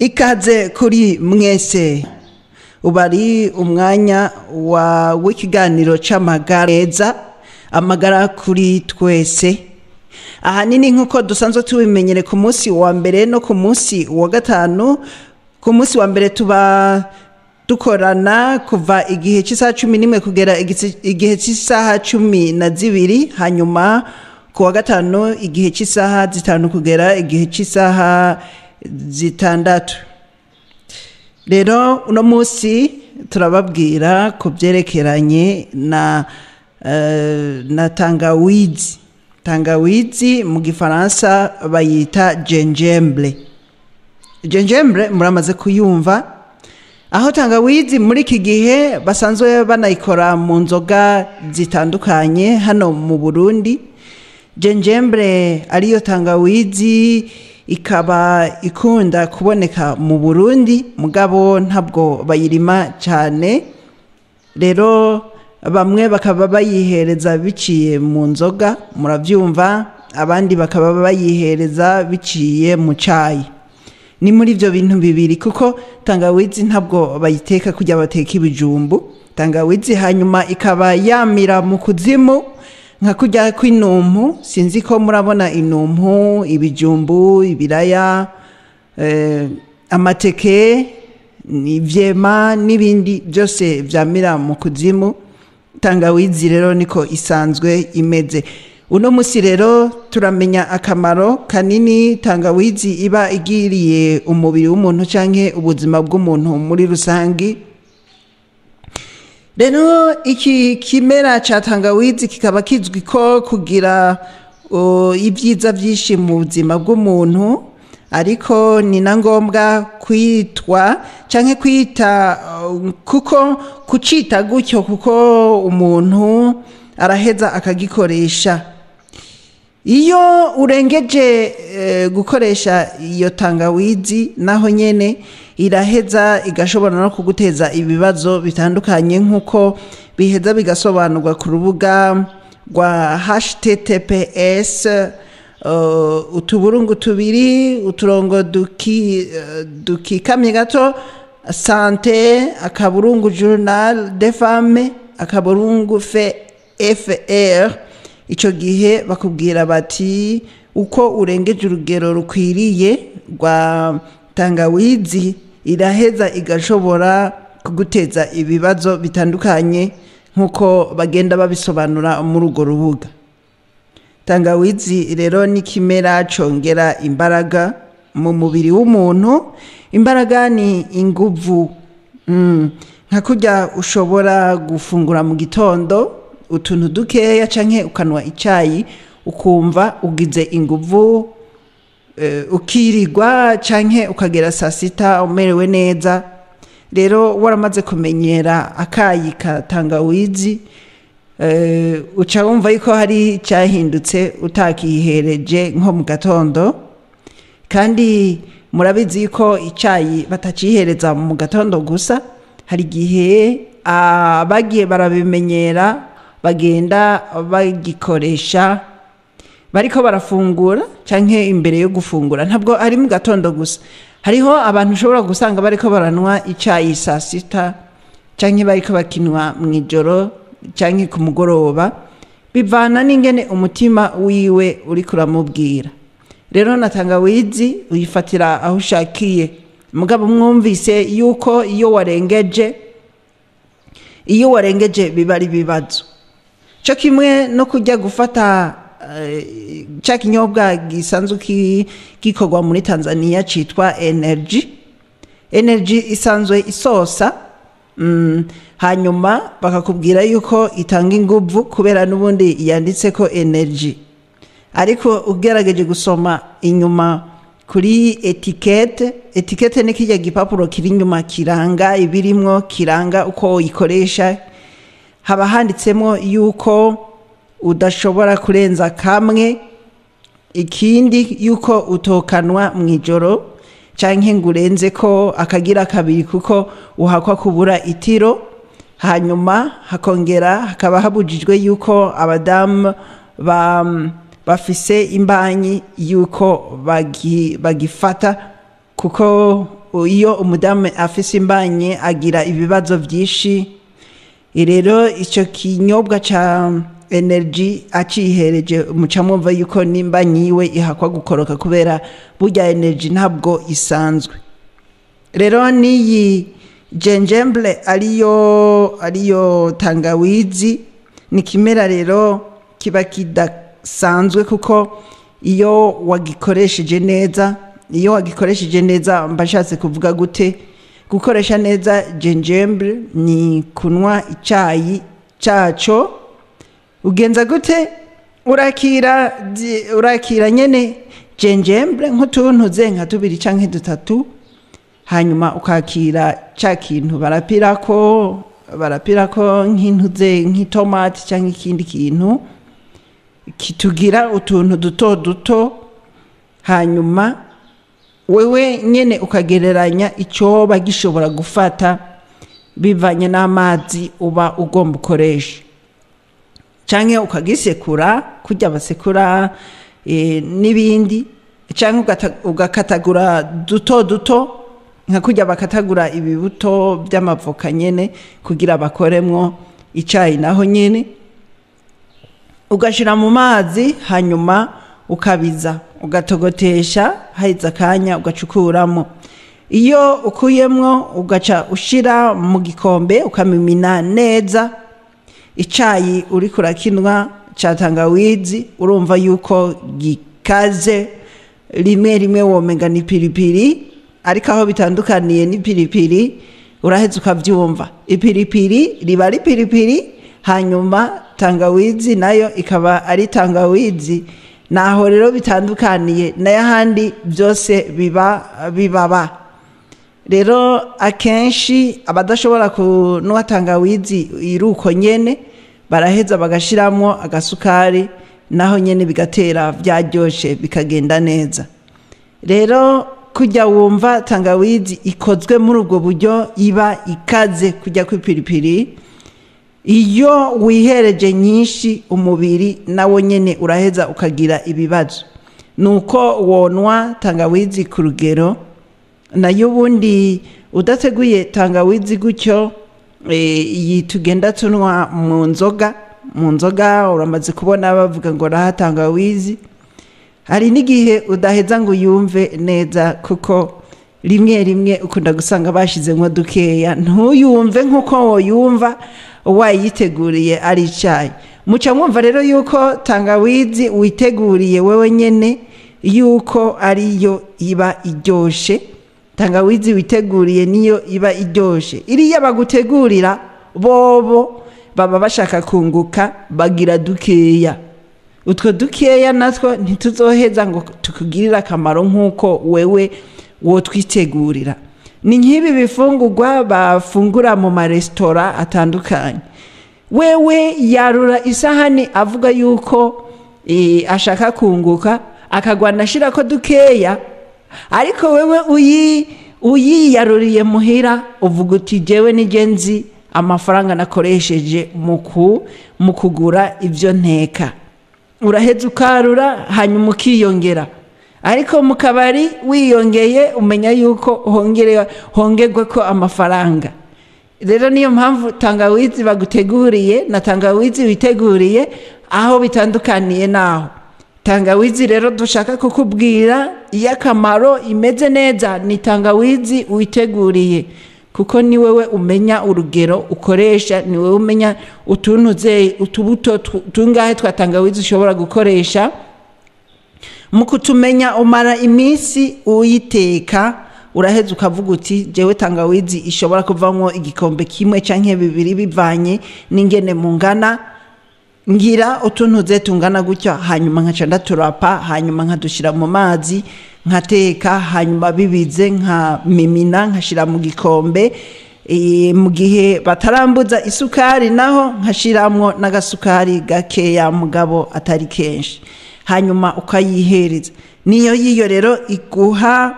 Ikaze kuri mwese. Ubari umwanya wa w'ikiganiro c'amagara meza, amagara kuri twese. Ahanini nk'uko dusanzwe tubimenyere ku munsi wa mbere no ku munsi wa gatanu, ku munsi wa mbere tuba dukorana kuva igihe cy'isaha 11 kugera igihe cy'isaha 12, hanyuma ku wa gatanu igihe cy'isaha 5 kugera igihe cy'isaha 6. Rero uno munsi turababwira ku byerekeranye na tangawizi. Tangawizi mu gifaransa bayita gingembre. Gingembre muramaze kuyumva. Aho tangawizi muri iki gihe basanzwe banayikora mu nzoga zitandukanye hano mu Burundi. Gingembre ariyo tangawizi ikaba ikunda kuboneka mu Burundi, mugabo ntabwo bayirima cyane. Rero bamwe bakaba bayihereza biciye mu nzoga, murabyumva, abandi bakaba bayihereza biciye mu cayi. Ni muri ibyo bintu bibiri, kuko tangawizi ntabwo bayiteka kujya bateka ibijumbu. Tangawizi hanyuma ikaba yamira mu kuzimu nka kujya kw'inumpu. Sinzi ko murabona inumpu, ibijumbu, ibiraya, amateke, ivyema n'ibindi byose vyamira mu kuzimu. Tangawizi rero niko isanzwe imeze. Uno musi rero turamenya akamaro kanini tangawizi iba igiriye umubiri w'umuntu canke ubuzima bw'umuntu muri rusangi. Rero iki kimera ca tangawizi kikaba kizwi ko kugira ibyiza byinshi mu buzima bw'umuntu, ariko ni na ngombwa kwitwa canke kwita kuko kucita gutyo, kuko umuntu araheza akagikoresha. Iyo urengeje gukoresha iyo tangawizi, naho nyene iraheza igashobora no kuguteza ibibazo bitandukanye, nk'uko biheza bigasobanurwa ku rubuga rwa https utuburungu tubiri uturongo dukikamye gato sante akaburungu journal des femmes akaburungu fr. Ico gihe bakubwira bati uko urengeje urugero rukwiriye rwa tangawizi iraheza igashobora kuguteza ibibazo bitandukanye, nk'uko bagenda babisobanura muri urwo rubuga. Tangawizi rero ni kimera congera imbaraga mu mubiri w'umuntu. Imbaraga ni inguvu. Nka kurya ushobora gufungura mu gitondo utuntu dukeya canke ukanwa icayi ukumva ugize inguvu, ukirirwa canke ukagera saa sita umerewe neza. Rero waramaze kumenyera akayi ka tangawizi, uca wumva yuko hari cyahindutse utakihereje nko mu gatondo. Kandi murabizi yuko icayi batacihereza mu gatondo gusa, hari igihe abagiye barabimenyera bagenda bagikoresha bariko barafungura canke imbere yo gufungura. Ntabwo ari mu gatondo gusa, hariho abantu ushobora gusanga bariko baranwa icayi saa sita canke bariko bakinwa mw'ijoro canke ku mugoroba, bivana n'ingene umutima wiwe uriko uramubwira. Rero na tangawizi uyifatira aho ushakiye, mugabo mwumvise yuko iyo warengeje biba ari ibibazo. Cyo kimwe no kujya gufata ca kinyobwa gisanzwe gikorwa muri Tanzania citwa Energy. Energy isanzwe isosa, hanyuma bakakubwira yuko itanga inguvu kubera n'ubundi yanditse ko energy. Ariko ugerageje gusoma inyuma kuri etikete, etikete ni kirya gipapuro kiri inyuma kiranga ibirimwo, kiranga uko uyikoresha, haba handitsemwo yuko udashobora kurenza kamwe, ikindi yuko utokanwa mw'ijoro canke ngo urenze ko akagira kabiri kuko uhakwa kubura itiro. Hanyuma hakongera hakaba habujijwe yuko abadamu bafise imbanyi yuko bagifata, kuko Iyo umudamu afise imbanye agira ibibazo byinshi. Rero icyo kinyobwa ca energy acihereje, muca mwumva yuko n'imbanyi yiwe ihakwa gukoroka, kubera burya energy ntabwo isanzwe. Rero n'iyi gingembre ariyo tangawizi ni kimera rero kiba kidasanzwe, kuko iyo wagikoresheje neza, mba nshatse kuvuga gute? Gukoresha neza gingembre ni kunywa icyayi cyaco. Ugenza gute? Urakira nyene gingembre nk'utuntu ze nka tubiri canke dutatu, hanyuma ukakira ca kintu barapirako nk'intuze, nk'itomati cyangwa ikindi kintu kitugira utuntu duto duto, hanyuma wewe nyene ukagereranya icoba gishobora gufata bivanye n'amazi uba ugomba ukoresha, canke ukagisekura kurya basekura n'ibindi, canke ugakatagura duto duto nka kurya bakatagura ibibuto by'amavoka nyene kugira bakoremwo icayi. Naho nyene ugashira mu mazi, hanyuma ukabiza, ugatogotesha, haheze akanya ugacukuramo. Iyo ukuyemwo, ugaca ushira mu gikombe, ukamimina neza. Icayi uriko urakinwa ca tangawizi, urumva yuko gikaze, rimwe rimwe womenga ni piripiri, ariko aho bitandukaniye n'ipiripiri uraheza ukavyumva. Ipiripiri riba ari piripiri, hanyuma tangawizi nayo ikaba ari tangawizi. Naho rero bitandukaniye, nayo ahandi byose biba bibaba. Rero akenshi abadashobora kunywa tangawizi iruko nyene, baraheza bagashiramwo agasukari, naho nyene bigatera byaryoshe, bikagenda neza. Rero kujya wumva tangawizi ikozwe muri ubwo buryo, iba ikaze kujya kw'ipiripiri. Iyo wihereje nyinshi, umubiri nawo nyene uraheza ukagira ibibazo. Nuko wonwa tangawizi ku rugero. Nayo ubundi udateguye tangawizi gutyo, iyi tugenda tunywa mu nzoga, uramaze kubona bavuga ngo raha tangawizi, hari n'igihe udaheza ngo uyumve neza, kuko rimwe rimwe ukunda gusanga bashizemo dukeya, ntuyumve nk'uko woyumva wayiteguriye ari icyayi. Muca mwumva rero yuko tangawizi witeguriye wewe nyene yuko ariyo iba iryoshe. Tangawizi witeguriye niyo iba iryoshe. Iriya bagutegurira bobo baba bashaka kunguka, bagira dukeya. Utwo dukeya natwo ntituzoheza ngo tukugirire akamaro nk'uko wewe wotwitegurira. Ni nk'ibi bifungurwa bafungura mu maresitora atandukanye. Wewe yarura isahani avuga yuko ashaka kunguka, akagwana ashirako dukeya, ariko wewe uyiyaruriye muhira uvuga uti: "Jewe nije nzi amafaranga nakoresheje mu kugura ibyo nteka." Uraheza ukarura, hanyuma ukiyongera. Ariko mu kabari wiyongeye, umenya yuko hongerwa ko amafaranga. Rero niyo mpamvu tangawizi baguteguriye na tangawizi witeguriye aho bitandukaniye. Naho tangawizi rero dushaka kukubwira iy'akamaro imeze neza ni tangawizi witeguriye, kuko ni wewe umenya urugero ukoresha, ni wewe umenya utuntu ze utubuto tungahe twa tangawizi ushobora gukoresha. Mu kutumenya, umara iminsi uyiteka, uraheza ukavuga uti: "Jewe tangawizi ishobora kuvamwo igikombe kimwe canke bibiri bivanye n'ingene mungana, ngira utuntu ze tungana gutya, hanyuma nkaca ndaturapa, hanyuma nkadushira mu mazi, nkateka, hanyuma bibize nkamimina, nkashira mu gikombe. Mu gihe batarambuza isukari naho nkashiramwo n'agasukari gakeya, mugabo atari kenshi," hanyuma ukayihereza. Niyo yiyo rero iguha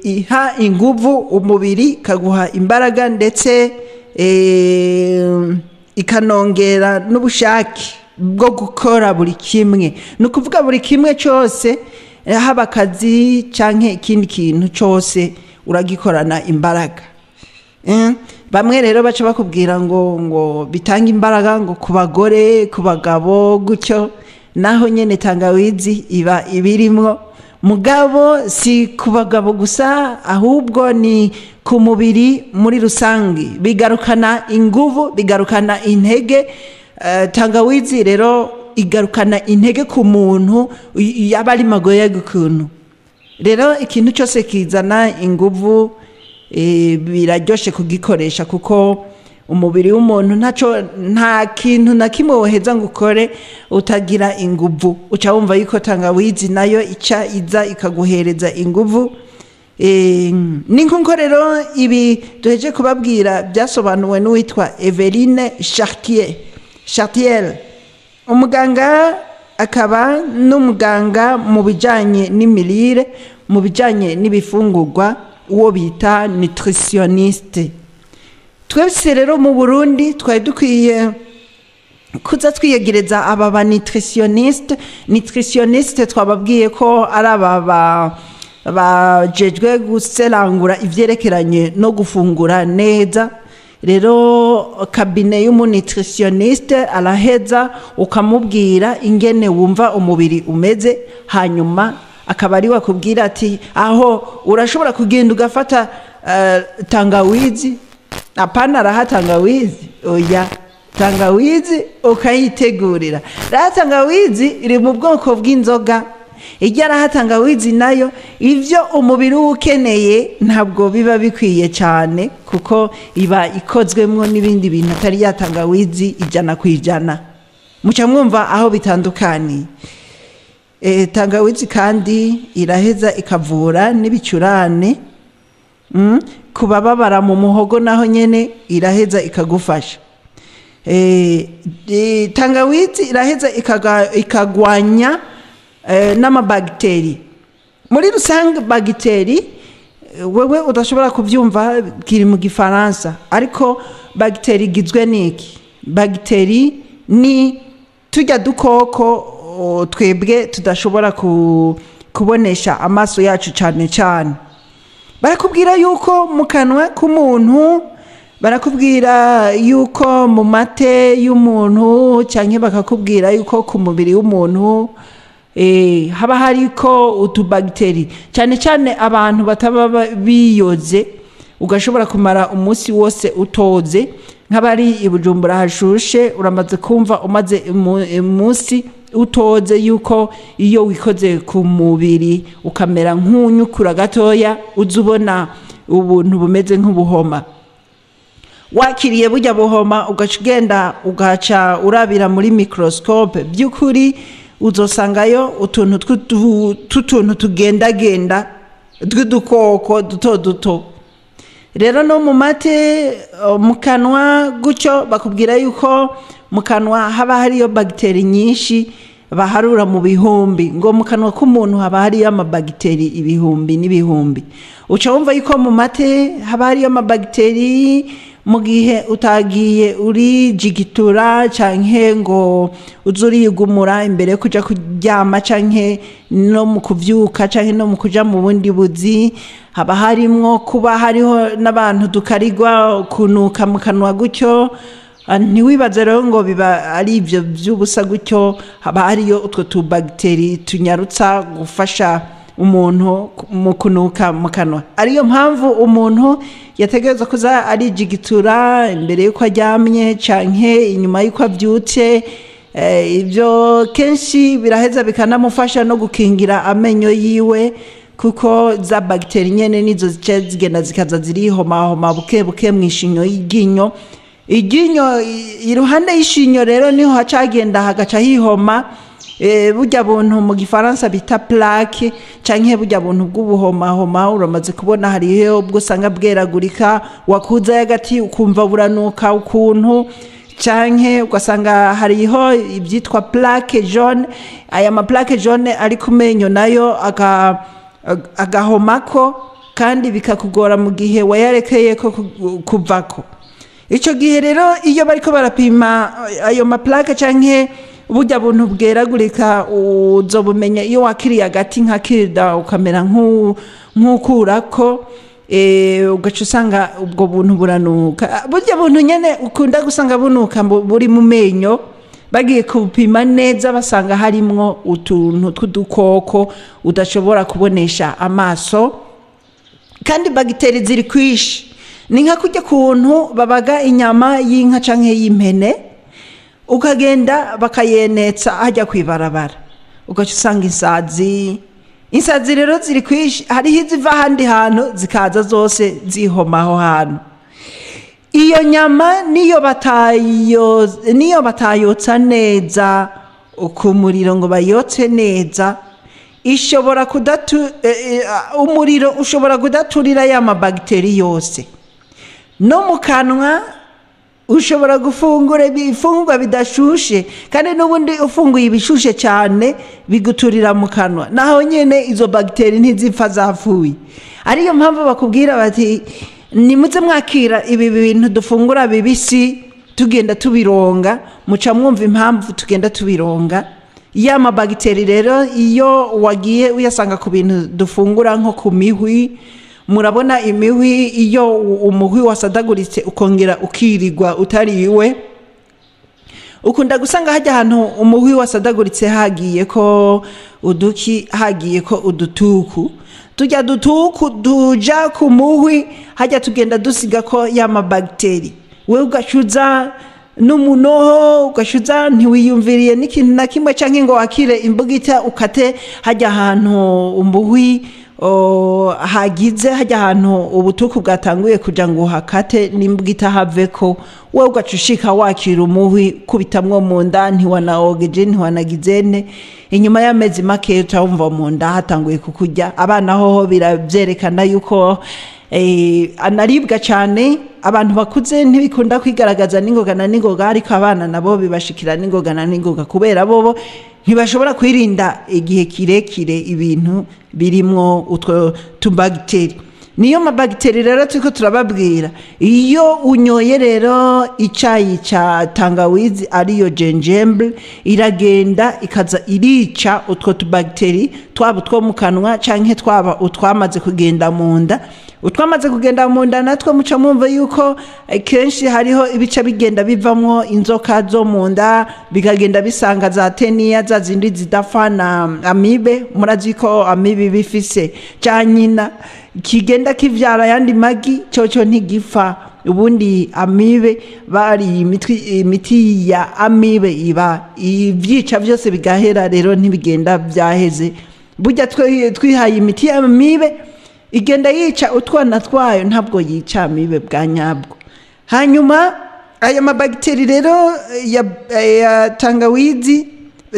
iha inguvu umubiri, ikaguha imbaraga, ndetse ikanongera n'ubushake bwo gukora buri kimwe. Ni ukuvuga buri kimwe cyose, haba akazi canke ikindi kintu cyose. uragikorana imbaraga. Bamwe rero baca bakubwira ngo bitanga imbaraga ngo ku bagore, ku bagabo gutyo, naho nyene tangawizi iba ibirimwo, mugabo si ku bagabo gusa, ahubwo ni ku mubiri muri rusangi, bigarukana inguvu, bigarukana intege. Tangawizi rero igarukana intege ku muntu yaba ari magoya gukuntu. Rero ikintu cyose kizana inguvu biraryoshe kugikoresha, kuko umubiri w'umuntu nta kintu na kimwe woheza ngo ukore utagira inguvu. Uca wumva yuko tangawizi nayo ica iza ikaguhereza inguvu. Ni nkuko rero ibi duheje kubabwira byasobanuwe n'uwitwa Eveline Chartier, umuganga akaba n'umuganga mu bijyanye n'imirire, mu bijyanye n'ibifungurwa, uwo bita nutritionniste. Twese rero mu Burundi twari dukwiye kuza twiyegereza aba ba nutritionniste. Nutritionniste twababwiye ko ari aba bajejwe guserangura ivyerekeranye no gufungura neza. Rero kabine y'umunutritionniste araheza ukamubwira ingene wumva umubiri umeze, hanyuma akaba ari wakubwira ati aho urashobora kugenda ugafata tangawizi. Apana raha tangawizi, oya, tangawizi ukayitegurira. Raha tangawizi iri mu bwoko bw'inzoga. Ijya raha tangawizi nayo ivyo umubiri ukeneye ntabwo biba bikwiye cyane, kuko iba ikozwemwo n'ibindi bintu atari ya tangawizi 100%. Muca mwumva aho bitandukaniye. Tangawizi kandi iraheza ikavura n'ibicurane. Kubababara mu muhogo naho nyene iraheza ikagufasha. Tangawizi iraheza ikagwanya n'amabagiteri. Muri rusange bagiteri wewe udashobora kubyumva kiri mu gifaransa, ariko bagiteri igizwe n'iki? Bagiteri ni tujya dukoko twebwe tudashobora kubonesha amaso yacu cyane cyane. Barakubwira yuko mu kanwa k'umuntu, barakubwira yuko mu mate y'umuntu, cyangwa bakakubwira yuko ku mubiri w'umuntu haba hariko utubagiteri, cyane cyane abantu bataba biyoze. Ugashobora kumara umunsi wose utoze, nk'abari i Bujumbura hashushe, uramaze kumva umaze umunsi utoze yuko iyo wikoze ku mubiri ukamera nk'unyukura gatoya, uza ubona ubuntu bumeze nk'ubuhoma. Wakiriye burya buhoma ugaca ugenda ugaca urabira muri microscope, by'ukuri uzosangayo utuntu tw'utuntu tugendagenda tw'udukoko duto duto. Rero no mu mate, mu kanwa gutyo, bakubwira yuko mu kanwa haba hariyo bagiteri nyinshi baharura mu bihumbi, ngo mu kanwa k'umuntu haba hariyo amabagiteri ibihumbi n'ibihumbi. Uca wumva yuko mu mate haba hariyo amabagiteri mu gihe utagiye urijigitura canke ngo uze urigumura imbere yo kuja kuryama, canke no mu kuvyuka, canke no mu kuja mu bundi buzi. Haba harimwo kuba hariho n'abantu dukarigwa kunuka mu kanwa gutyo. Ntiwibaze rero ngo biba ari ivyo vy'ubusa gutyo, haba hariyo utwo tubagiteri tunyarutsa gufasha umuntu mu kunuka mu kanwa. Ariyo mpamvu umuntu yategerezwa kuza arijigitura imbere yuko aryamye canke inyuma yuko avyutse. Ibyo kenshi biraheza bikanamufasha no gukingira amenyo yiwe, kuko za bagiteri nyene nizo zica zigenda zikaza zirihomahoma buke buke mw'ishinyo y'iryinyo. Iryinyo iruhande y'ishinyo rero niho hacagenda hagaca hihoma burya buntu mu gifaransa bita plaque, canke burya buntu bw'ubuhomahoma. Uramaze kubona hariho ubwo usanga bweragurika, wakuza hagati ukumva buranuka ukuntu, canke ugasanga hariho ibyitwa plaque jaune. Aya ma plaque jaune ari ku menyo nayo agahomako, kandi bikakugora mu gihe wayarekeye ko kuvako. Ico gihe rero iyo bariko barapima ayo ma plaque canke burya buntu bweragurika, uzobumenya iyo wakiriye agati nka kirida ukamera nk'ukurako. Ugaca usanga ubwo buntu buranuka. Burya buntu nyene ukunda gusanga bunuka buri mu menyo, bagiye kubupima neza basanga harimwo utuntu tw'udukoko udashobora kubonesha amaso, kandi bagiteri ziri kwishi. Ni nka kurya kuntu babaga inyama y'inka canke y'impene, ukagenda bakayenetsa hajya kwibarabara, ugaca usanga insazi. Insazi rero ziri kwishi, hariho iziva ahandi hantu zikaza zose zihoma aho hantu. Iyo nyama niyo batayotsa neza ku muriro ngo bayotse neza, ishobora kudatu umuriro ushobora kudaturira ya mabagiteri yose. No mu kanwa ushobora gufungura ibifungurwa bidashushe, kandi n'ubundi ufunguye ibishushe cyane biguturira mu kanwa, naho nyene izo bagiteri ntizipfa zapfuye. Ariyo mpamvu bakubwira bati nimuze mwakira ibi bintu dufungura bibisi tugenda tubironga, muca mwumva impamvu tugenda tubironga. Ya mabagiteri rero iyo wagiye uyasanga ku bintu dufungura nko ku mihwi, murabona imihwi iyo umuhwi wasadaguritse ukongera ukirirwa utariwe, ukunda gusanga hajya ahantu umuhwi wasadaguritse hagiye ko uduki, hagiye ko udutuku. Tujya dutuku tuja ku muhwi hajya tugenda dusiga ko ya mabagiteri, wewe ugashuza n'umunoho, ugashuza ntiwiyumviriye n'ikintu na kimwe, canke ngo wakire imbugita ukate hajya ahantu umuhwi hagize, hajya ahantu ubutuku bwatanguye kuja ngo hakate n'imbugita haveko, wewe ugaca ushika wakira umuhwi kubitamwo mu nda, ntiwanaogeje ntiwanagizene. Inyuma y'amezi make utawumva mu nda hatanguye kukurya. Abana hoho biravyerekana yuko anaribwa cyane. Abantu bakuze ntibikunda kwigaragaza n'ingoga na n'ingoga, ariko abana nabo bibashikira n'ingoga na n'ingoga, kubera bobo ntibashobora kwirinda igihe kirekire ibintu birimwo utwo tubagiteri. Niyo mabagiteri rero turiko turababwira. Iyo unyoye rero icayi ca tangawizi ariyo gingembre, iragenda ikaza irica utwo tubagiteri, twaba utwo mu kanwa canke twaba utwamaze kugenda mu nda. Utwamaze kugenda mu nda natwo muca mwumva yuko kenshi hariho ibice bigenda bivamwo inzoka zo mu nda, bikagenda bisanga za teniya za zindi zidapfa na amibe. Murazi ko amibe bifise ca nyina kigenda kivyara yandi magi, coco ntigipfa. Ubundi amibe bari imiti ya amibe iba ivyica vyose bigahera, rero ntibigenda vyaheze. Burya twihaye imiti ya amibe igenda yica utwana twayo, ntabwo yica amibe bwa nyabwo. Hanyuma aya mabagiteri rero ya tangawizi,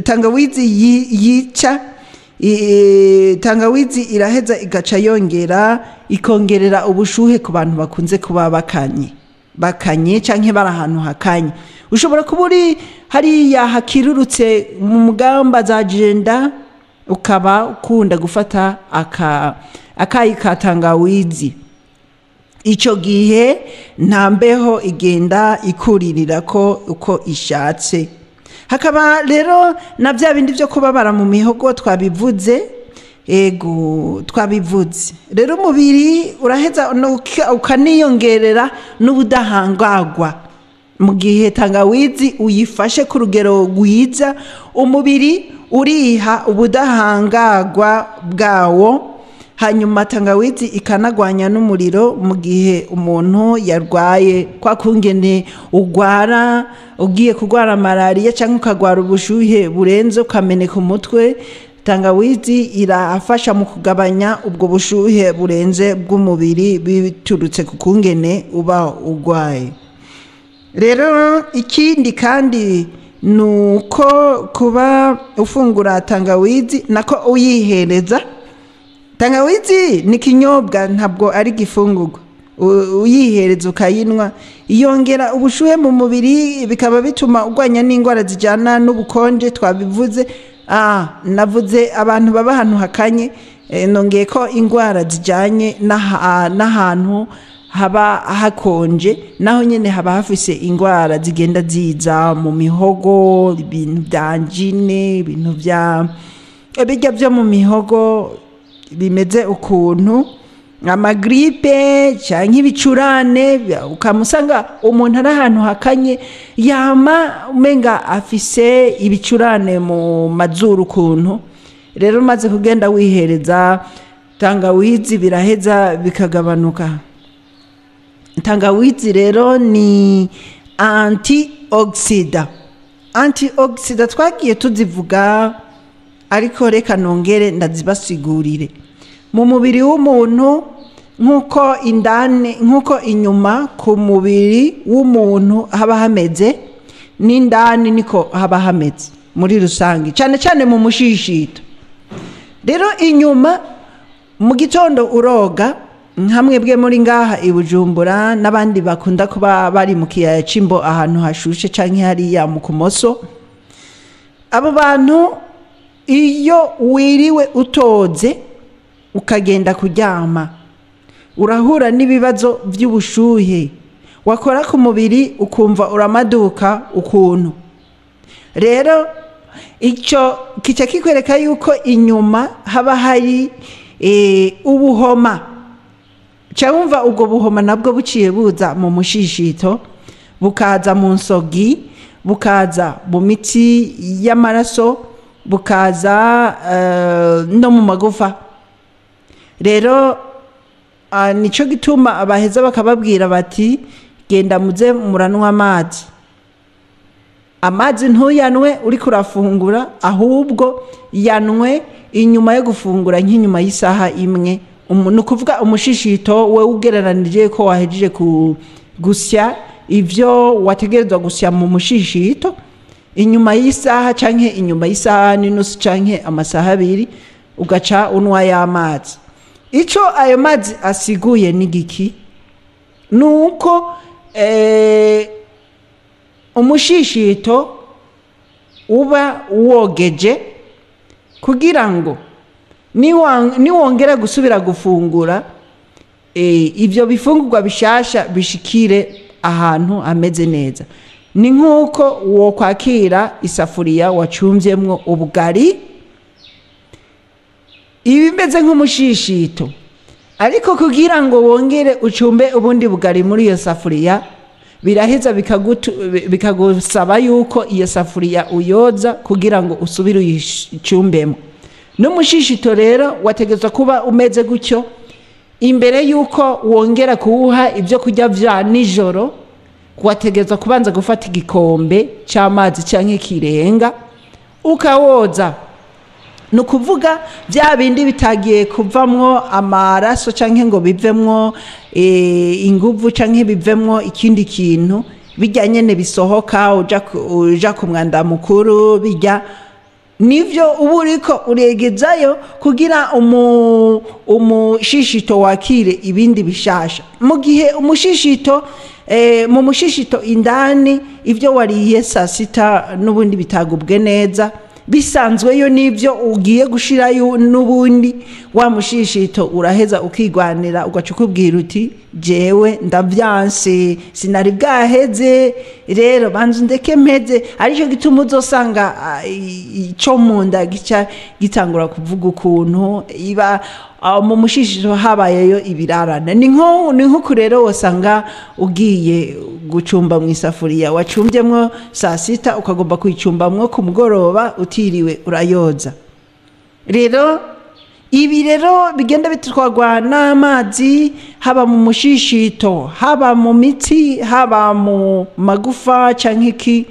tangawizi yica, tangawizi iraheza igaca yongera ikongerera ubushuhe ku bantu bakunze kuba bakanye canke bari ahantu hakanye. Ushobora kuba uri hariya hakirurutse mu mugamba za jenda, ukaba ukunda gufata akayi ka tangawizi. Ico gihe nta mbeho igenda ikuririra ko uko ishatse. Hakaba rero na bya bindi byo kubabara mu mihogo twabivuze, ego twabivuze. Rero umubiri uraheza ukaniyongerera n'ubudahangagwa. Mu gihe tangawizi uyifashe ku rugero rwiza, umubiri uriha ubudahangagwa bwawo. Hanyuma tangawizi ikanagwanya n'umuriro mu gihe umuntu yarwaye, kwa kungene ugwara ugiye kugwara malaria cyangwa ukagwara ubushuhe burenze ukameneka umutwe, tangawizi irafasha mu kugabanya ubwo bushuhe burenze bw'umubiri biturutse ku kungene uba ugwaye. Rero ikindi kandi nuko kuba ufungura tangawizi nako uyihereza. Tangawizi ni kinyobwa, ntabwo ari gifungurwa. Uyihereza ukayinwa yongera ubushuhe mu mubiri, bikaba bituma urwanya n'indwara zijyana n'ubukonje twabivuze. Navuze abantu baba ahantu hakanye, nongeye ko indwara zijyanye n'ahantu haba hakonje, naho nyene haba hafise indwara zigenda ziza mu mihogo, ibintu bya angine, ibintu bya bijya byo mu mihogo bimeze ukuntu. Amagripe cyangwa ibicurane, ukamusanga umuntu ari ahantu hakanye, yama umenga afise ibicurane mu mazuru ukuntu. Rero umaze kugenda wihereza tangawizi, biraheza bikagabanuka. Tangawizi rero ni antioxidant. Antioxidant twagiye tuzivuga, ariko reka nongere ndazibasigurire. Mu mubiri w'umuntu, nk'uko indani, nk'uko inyuma ku mubiri w'umuntu haba hameze, n'indani niko haba hameze muri rusange, cyane cyane mu mushishito. Rero inyuma, mu gitondo uroga, nka mwebwe muri ngaha i Bujumbura n'abandi bakunda kuba bari mu kiyaya c'Imbo, ahantu hashushe, canke hariya mu Kumoso, abo bantu iyo wiriwe utoze ukagenda kuryama, urahura n'ibibazo by'ubushuhe, wakora ku mubiri ukumva uramaduka ukuntu. Rero icyo kica kikwereka yuko inyuma haba hari ubuhoma. Wumva ubwo buhoma nabwo buciye buza mu mushishito, bukaza mu nsogi, bukaza mu mitsi y'amaraso, bukaza no mu magufa. Rero nicyo gituma baheza bakababwira bati: "Genda muze muranywa amazi." Amazi ntuyanwe uriko urafungura, ahubwo yanwe inyuma yo gufungura, nk'inyuma y'isaha imwe. Ni ukuvuga umushishito we ugereranije ko wahejeje gusya ivyo wategerezwa gusya mu mushishito, inyuma y'isaha canke inyuma y'isaha n'inusu canke amasaha 2, ugaca unwa y'amazi. Ico ayo mazi asiguye ni giki? Ni uko umushishito uba wogeje, kugira ngo niwongera gusubira gufungura, ivyo bifungurwa bishasha bishikire ahantu hameze neza. Ni nk'uko wokwakira isafuriya wacumvyemwo ubugari, iba imeze nk'umushishito, ariko kugira ngo wongere ucumbe ubundi bugari muri iyo safuriya, biraheza bikagusaba yuko iyo safuriya uyoza kugira ngo usubire uyicumbemo. N'umushishito rero wategetswe kuba umeze gutyo. Imbere yuko wongera kuwuha ibyo kurya vya nijoro, wategetswe kubanza gufata igikombe cy'amazi cyangwa kirenga, ukawoza. Ni ukuvuga bya bindi bitagiye kuvamwo amaraso cyangwa ngo bivemwo inguvu cyangwa bivemwo ikindi kintu, bijya nyene bisohoka uja ku mwanda mukuru, bijya nivyo uba uriko uregezayo kugira umushishito wakire ibindi bishasha. Mu gihe umushishito mu mushishito indani, ibyo wariye saa sita n'ubundi bitagubwe neza, bisanzweyo n'ibyo ugiye gushirayo n'ubundi, wa mushishito uraheza ukigwanira, ugaca ukubwira uti: "Jewe ndavyanse, sinari bwaheze, rero banza ndeke mpeze." Aricyo gituma uzosanga ico mu nda gica gitangura kuvuga ukuntu iba mu mushishito habayeyo ibirarane. Ni nko rero wasanga ugiye gucumba mu isafuriya wacumbyemwo saa sita, ukagomba kuyicumbamwo ku mugoroba utiriwe urayoza. Rero ibi rero bigenda bitwarwa n'amazi, haba mu mushishito, haba mu mitsi, haba mu magufa canke iki,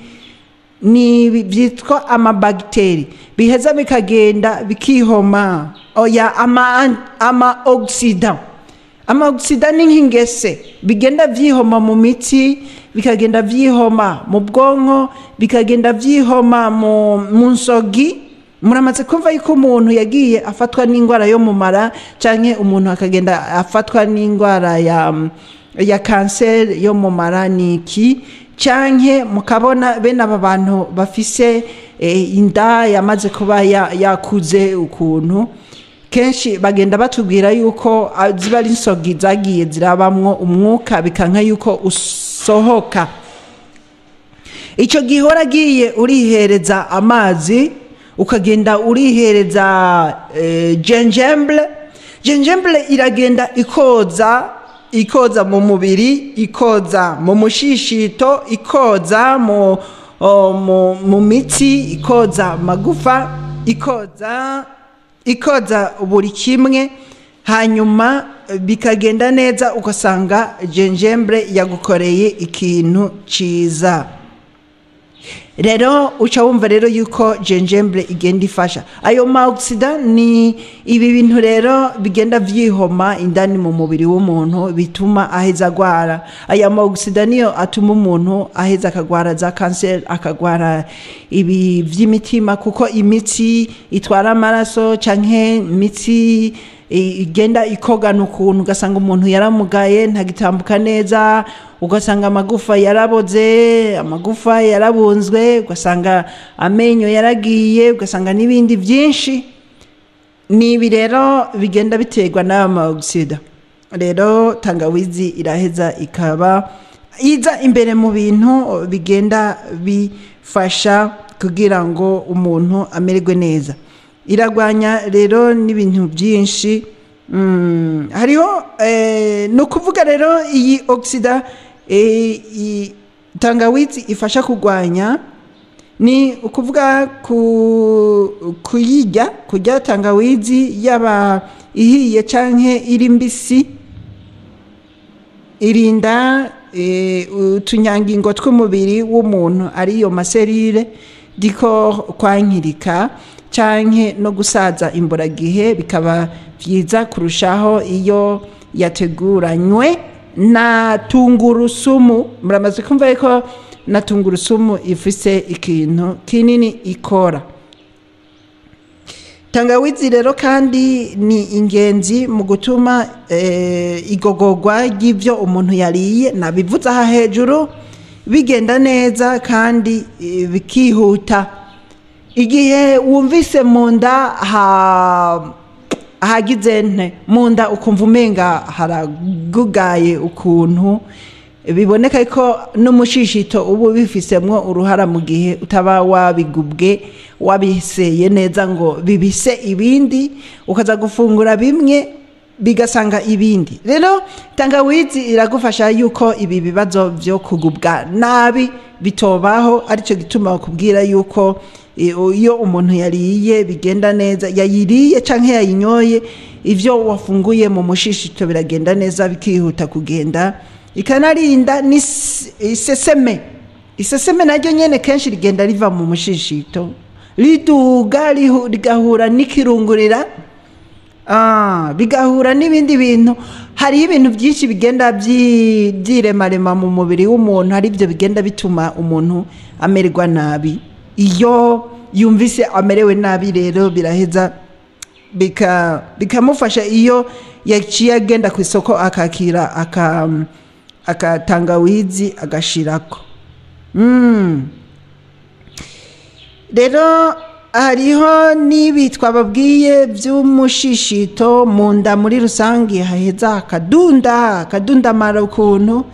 ni byitwa amabagiteri, biheza bikagenda bikihoma. Oya, ama oxidant, ama oxidant ni nk'ingese, bigenda vyihoma mu mitsi, bikagenda vyihoma mu bwonko, bikagenda vyihoma mu nsogi. Muramaze kumva yuko umuntu yagiye afatwa n'indwara yo mu mara, canke umuntu akagenda afatwa n'indwara ya kanseri yo mu mara niki, canke mukabona bene aba bantu bafise inda yamaze kuba yakuze ukuntu, kenshi bagenda batubwira yuko ziba ari insogi zagiye zirabamwo umwuka, bikanka yuko usohoka. Icyo gihe waragiye urihereza amazi, ukagenda urihereza gingembre. Gingembre iragenda ikoza mu mubiri, ikoza mu mushishito, ikoza mu mitsi, ikoza magufa, ikoza buri kimwe, hanyuma bikagenda neza, ugasanga gingembre yagukoreye ikintu ciza. Rero uca wumva rero yuko gingembre igenda ifasha ayo ma oxida. Ni ibi bintu rero bigenda vyihoma indani mu mubiri w'umuntu bituma aheza agwara. Aya ma oxida niyo atuma umuntu aheza akagwara za kanseri, akagwara ibi vy'imitima, kuko imitsi itwara amaraso canke imitsi igenda ikogana ukuntu, ugasanga umuntu yaramugaye, ntagitambuka neza, ugasanga amagufa yaraboze, amagufa yarabunzwe, ugasanga amenyo yaragiye, ugasanga n'ibindi byinshi. Ni ibi rero bigenda biterwa n'aya ma oxida. Rero tangawizi iraheza ikaba iza imbere mu bintu bigenda bifasha kugira ngo umuntu amererwe neza. Iragwanya rero n'ibintu byinshi. Hariho ni ukuvuga rero iyi oxida, tangawizi ifasha kurwanya, ni ukuvuga kuyirya, kurya tangawizi yaba ihiye canke iri mbisi, irinda utunyangingo tw'umubiri w'umuntu, ariyo ma cellules diko kwankirika canke no gusaza imburagihe. Bikaba vyiza kurushaho iyo yateguranywe na tungurusumu. Muramaze kumva ko na tungurusumu ifise ikintu kinini ikora. Tangawizi rero kandi ni ingenzi mu gutuma igogorwa ry'ibyo umuntu yariye, nabivuze aha hejuru, bigenda neza kandi bikihuta. Igihe wumvise mu nda hagize nte, mu nda ukumva umenga haragugaye ukuntu, biboneka ko n'umushishito uba ubifisemwo uruhara mu gihe utaba wabigubwe, wabiseye neza ngo bibise ibindi, ukaza gufungura bimwe bigasanga ibindi. Rero tangawizi iragufasha yuko ibi bibazo byo kugubwa nabi bitobaho. Aricyo gituma bakubwira yuko iyo umuntu yariye bigenda neza, yayiriye canke yayinyoye, ivyo wafunguye mu mushishito biragenda neza, bikihuta kugenda. Ikanarinda n'iseseme. Iseseme naryo nyene kenshi rigenda riva mu mushishito, riduga rigahura n'ikirungurira, bigahura n'ibindi bintu. Hariho ibintu byinshi bigenda byiremarema mu mubiri w'umuntu, hari ibyo bigenda bituma umuntu amererwa nabi. Iyo yumvise amerewe nabi rero biraheza bikamufasha iyo yaciye agenda ku isoko akakira akatangawizi agashirako. Rero hariho n'ibi twababwiye by'umushishito mu nda muri rusange, haheza akadunda, akadundamara ukuntu,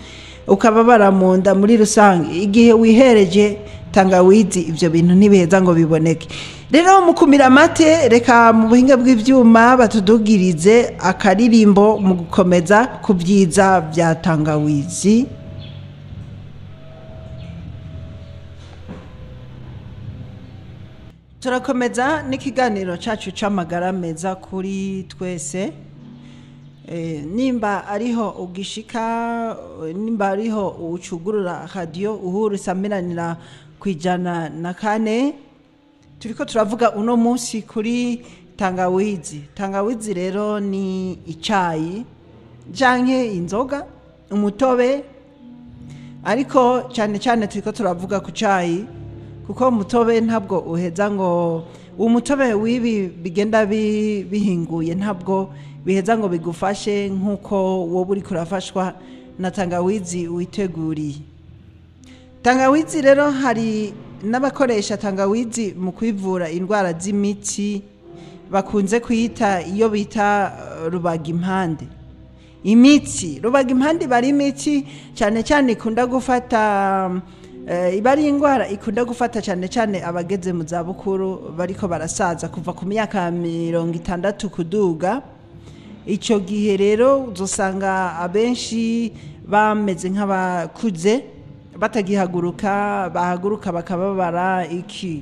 ukababara mu nda muri rusange. Igihe wihereje tangawizi ibyo bintu ntibiheza ngo biboneke. Rero mu kumira amate, reka mu buhinga bw'ibyuma batudugirize akaririmbo mu gukomeza ku byiza bya tangawizi. Turakomeza n'ikiganiro cyacu c'amagara meza kuri twese. Nimba ariho ugishika, nimba ariho ucugurura radio Uhuru isamiranira 104, turiko turavuga uno munsi kuri tangawizi. Tangawizi rero ni icayi canke inzoga, umutobe, ariko cyane cyane turiko turavuga ku cayi, kuko umutobe ntabwo uheza ngo umutobe w'ibi bigenda bihinguye ntabwo biheza ngo bigufashe nk'uko wowe uriko urafashwa na tangawizi witeguriye. Tangawizi rero hari n'abakoresha tangawizi mu kwivura indwara z'imitsi, bakunze kwita iyo bita rubagimpande. Imitsi rubagimpande bari imitsi cyane cyane ikunda gufata, iba ari indwara ikunda gufata cyane cyane abageze mu zabukuru bariko barasaza kuva ku myaka 60 kuduga. Icyo gihe rero uzasanga abenshi bameze nk'abakuze, batagihaguruka, bahaguruka bakababara iki.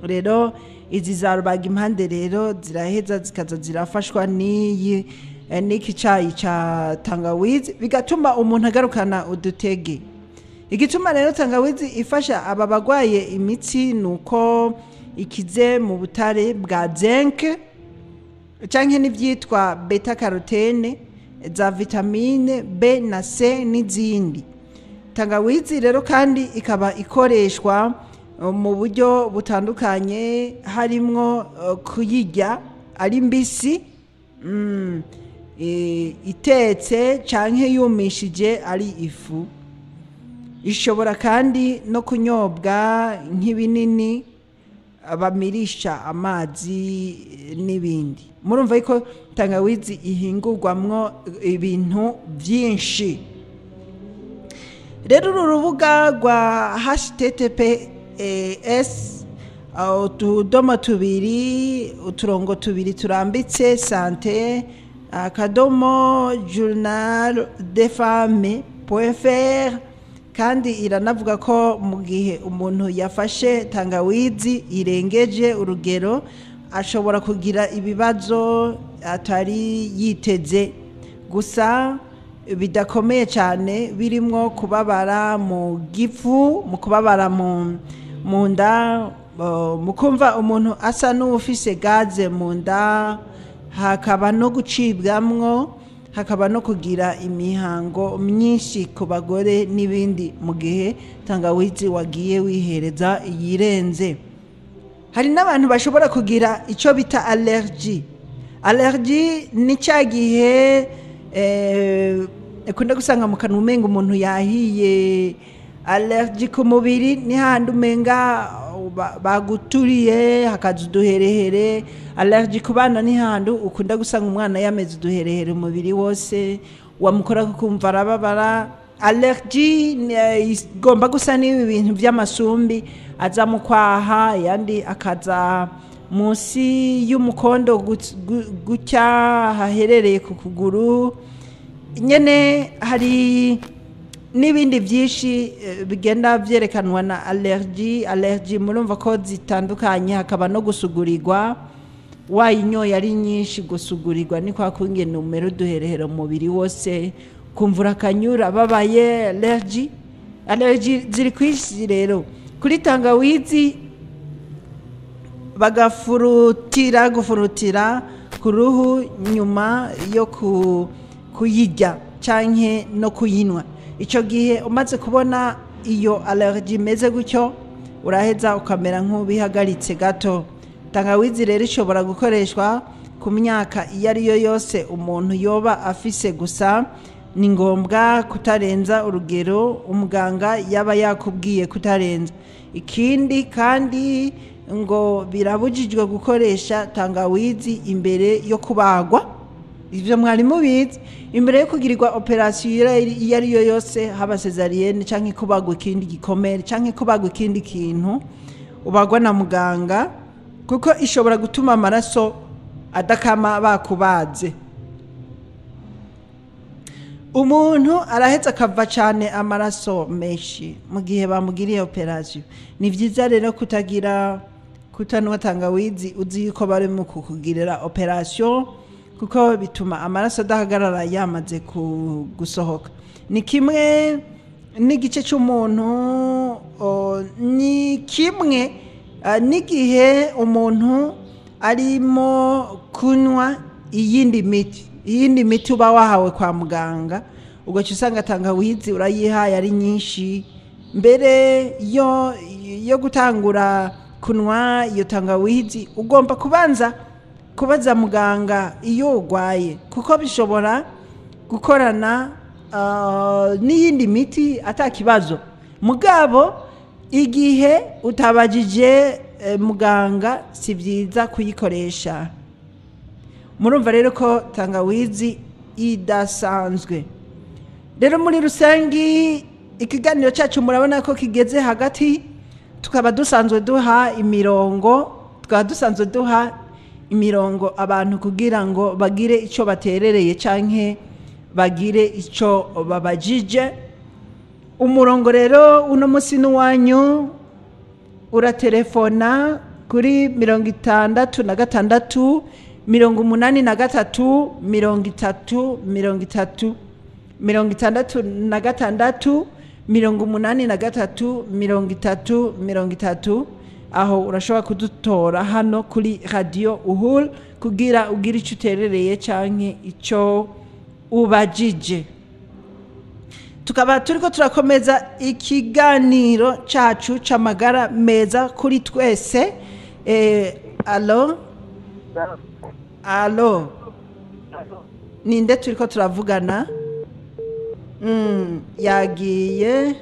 Rero izi za rubagimpande rero ziraheza zikaza zirafashwa n'iyi n'iki cayi ca tangawizi, bigatuma umuntu agarukana udutege. Igituma rero tangawizi ifasha aba bagwaye imitsi ni uko ikize mu butare bwa zinc canke n'ivyitwa beta carotene, za vitamine B na C n'izindi. Tangawizi rero kandi ikaba ikoreshwa mu buryo butandukanye, harimwo kuyirya ari mbisi, itetse canke yumishije ari ifu. Ishobora kandi no kunyobwa nk'ibinini bamirisha amazi n'ibindi. Murumva yuko tangawizi ihingurwamwo ibintu byinshi. Rero uru rubuga rwa https utudomo tubiri uturongo tubiri turambitse sante akadomo journal de femme fr, kandi iranavuga ko mu gihe umuntu yafashe tangawizi irengeje urugero ashobora kugira ibibazo atari yiteze, gusa bidakomeye cyane, birimwo kubabara mu gifu, mu kubabara mu nda, mu kumva umuntu asa n'uwufise gaze mu nda, hakaba no gucibwamwo, hakaba no kugira imihango myinshi ku bagore n'ibindi, mu gihe tangawizi wagiye wihereza yirenze. Hari n'abantu bashobora kugira icyo bita allergie. Allergie ni cya gihe ukunda gusanga mu kanwa umenga umuntu yahiye. Allergie ku mubiri ni hahandi umenga baguturiye, hakaza uduherehere. Allergie ku bana ni hahandi ukunda gusanga umwana yameze uduherehere umubiri wose, wamukora kukumva arababara. Allergie igomba gusa n'ibi bintu by'amasumbi aza mu kwaha, ayandi akaza munsi y'umukondo gutya haherereye ku kuguru nyene. Hari n'ibindi byinshi bigenda byerekanwa na allergie. Allergie murumva ko zitandukanye, hakaba no gusugurirwa wayinyoye ari nyinshi. Gusugurirwa ni kwa kungene umera uduherehero mu mubiri wose, kumvura akanyura babaye allergie. Allergie ziri ku isi. Rero kuri tangawizi bagafurutira, gufurutira ku ruhu nyuma yo kuyirya canke no kuyinywa, icyo gihe umaze kubona iyo allergie imeze gutyo uraheza ukamera nk'ubihagaritse gato. Tangawizi rero ishobora gukoreshwa ku myaka iyo ari yo yose umuntu yoba afise, gusa ni ngombwa kutarenza urugero umuganga yaba yakubwiye kutarenza. Ikindi kandi ngo birabujijwe gukoresha tangawizi imbere yo kubagwa. Ibyo mwari mubizi? Imbere yo kugirirwa operasiyo iyo ari yo yose, haba césarienne cyangwa kubagwa ikindi gikomere cyangwa kubagwa ikindi kintu ubagwa na muganga, kuko ishobora gutuma amaraso adakama bakubaze. Umuntu araheza akava cyane amaraso menshi mu gihe bamugiriye operasiyo. Ni byiza rero kutagira kutanywa tangawizi uzi yuko bari mu kukugirira operasiyo, kuko bituma amaraso adahagarara yamaze gusohoka. Ni kimwe n'igice cy'umuntu, ni kimwe n'igihe umuntu arimo kunywa iyindi miti, iyindi miti uba wahawe kwa muganga, ugaca usanga tangawizi urayihaye ari nyinshi. Mbere yo gutangura kunywa iyo tangawizi ugomba kubanza kubaza muganga iyo urwaye, kuko bishobora gukorana n'iyindi miti atakibazo. Mugabo igihe utabajije muganga si byiza kuyikoresha. Murumva rero ko tangawizi idasanzwe. Rero muri rusangi ikiganiro cyacu murabona ko kigeze hagati, tukaba dusanzwe duha imirongo, tukaba dusanzwe duha imirongo abantu kugira ngo bagire icyo baterereye canke bagire icyo babajije. Umurongo rero uno munsi n'uwanyu, uraterefona kuri 66 83 30 30, 66 83 30 30. Aho urashobora kudutora hano kuri Radiyo Uhuru kugira ugire icyo uterereye canke icyo ubajije. Tukaba turiko turakomeza ikiganiro cacu c'amagara meza kuri twese. Allo, allo, ninde turiko turavugana? Yagiye,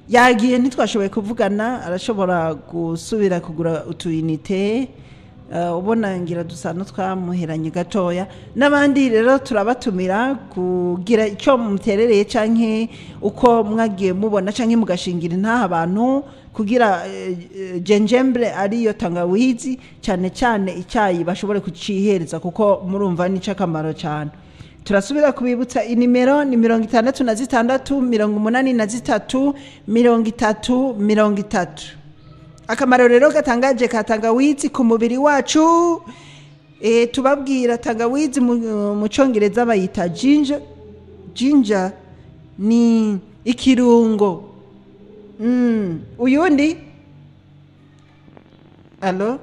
yagiye, ntitwashoboye kuvugana. Arashobora gusubira kugura utuyinite. Ubona ngira dusa n'utwamuheranye gatoya. N'abandi rero turabatumira kugira icyo muterereye canke uko mwagiye mubona canke mugashingira intaha abantu kugira gingembre, ariyo tangawizi, cyane cyane icyayi bashobore kucihereza, kuko murumva ni akamaro cyane. Turasubira kubibutsa inimero ni 66 83 30 30. Akamaro rero gatangaje ka tangawizi ku mubiri wacu, tubabwira tangawizi mu Cyongereza bayita ginger. Ginger ni ikirungo. Uyundi, allo,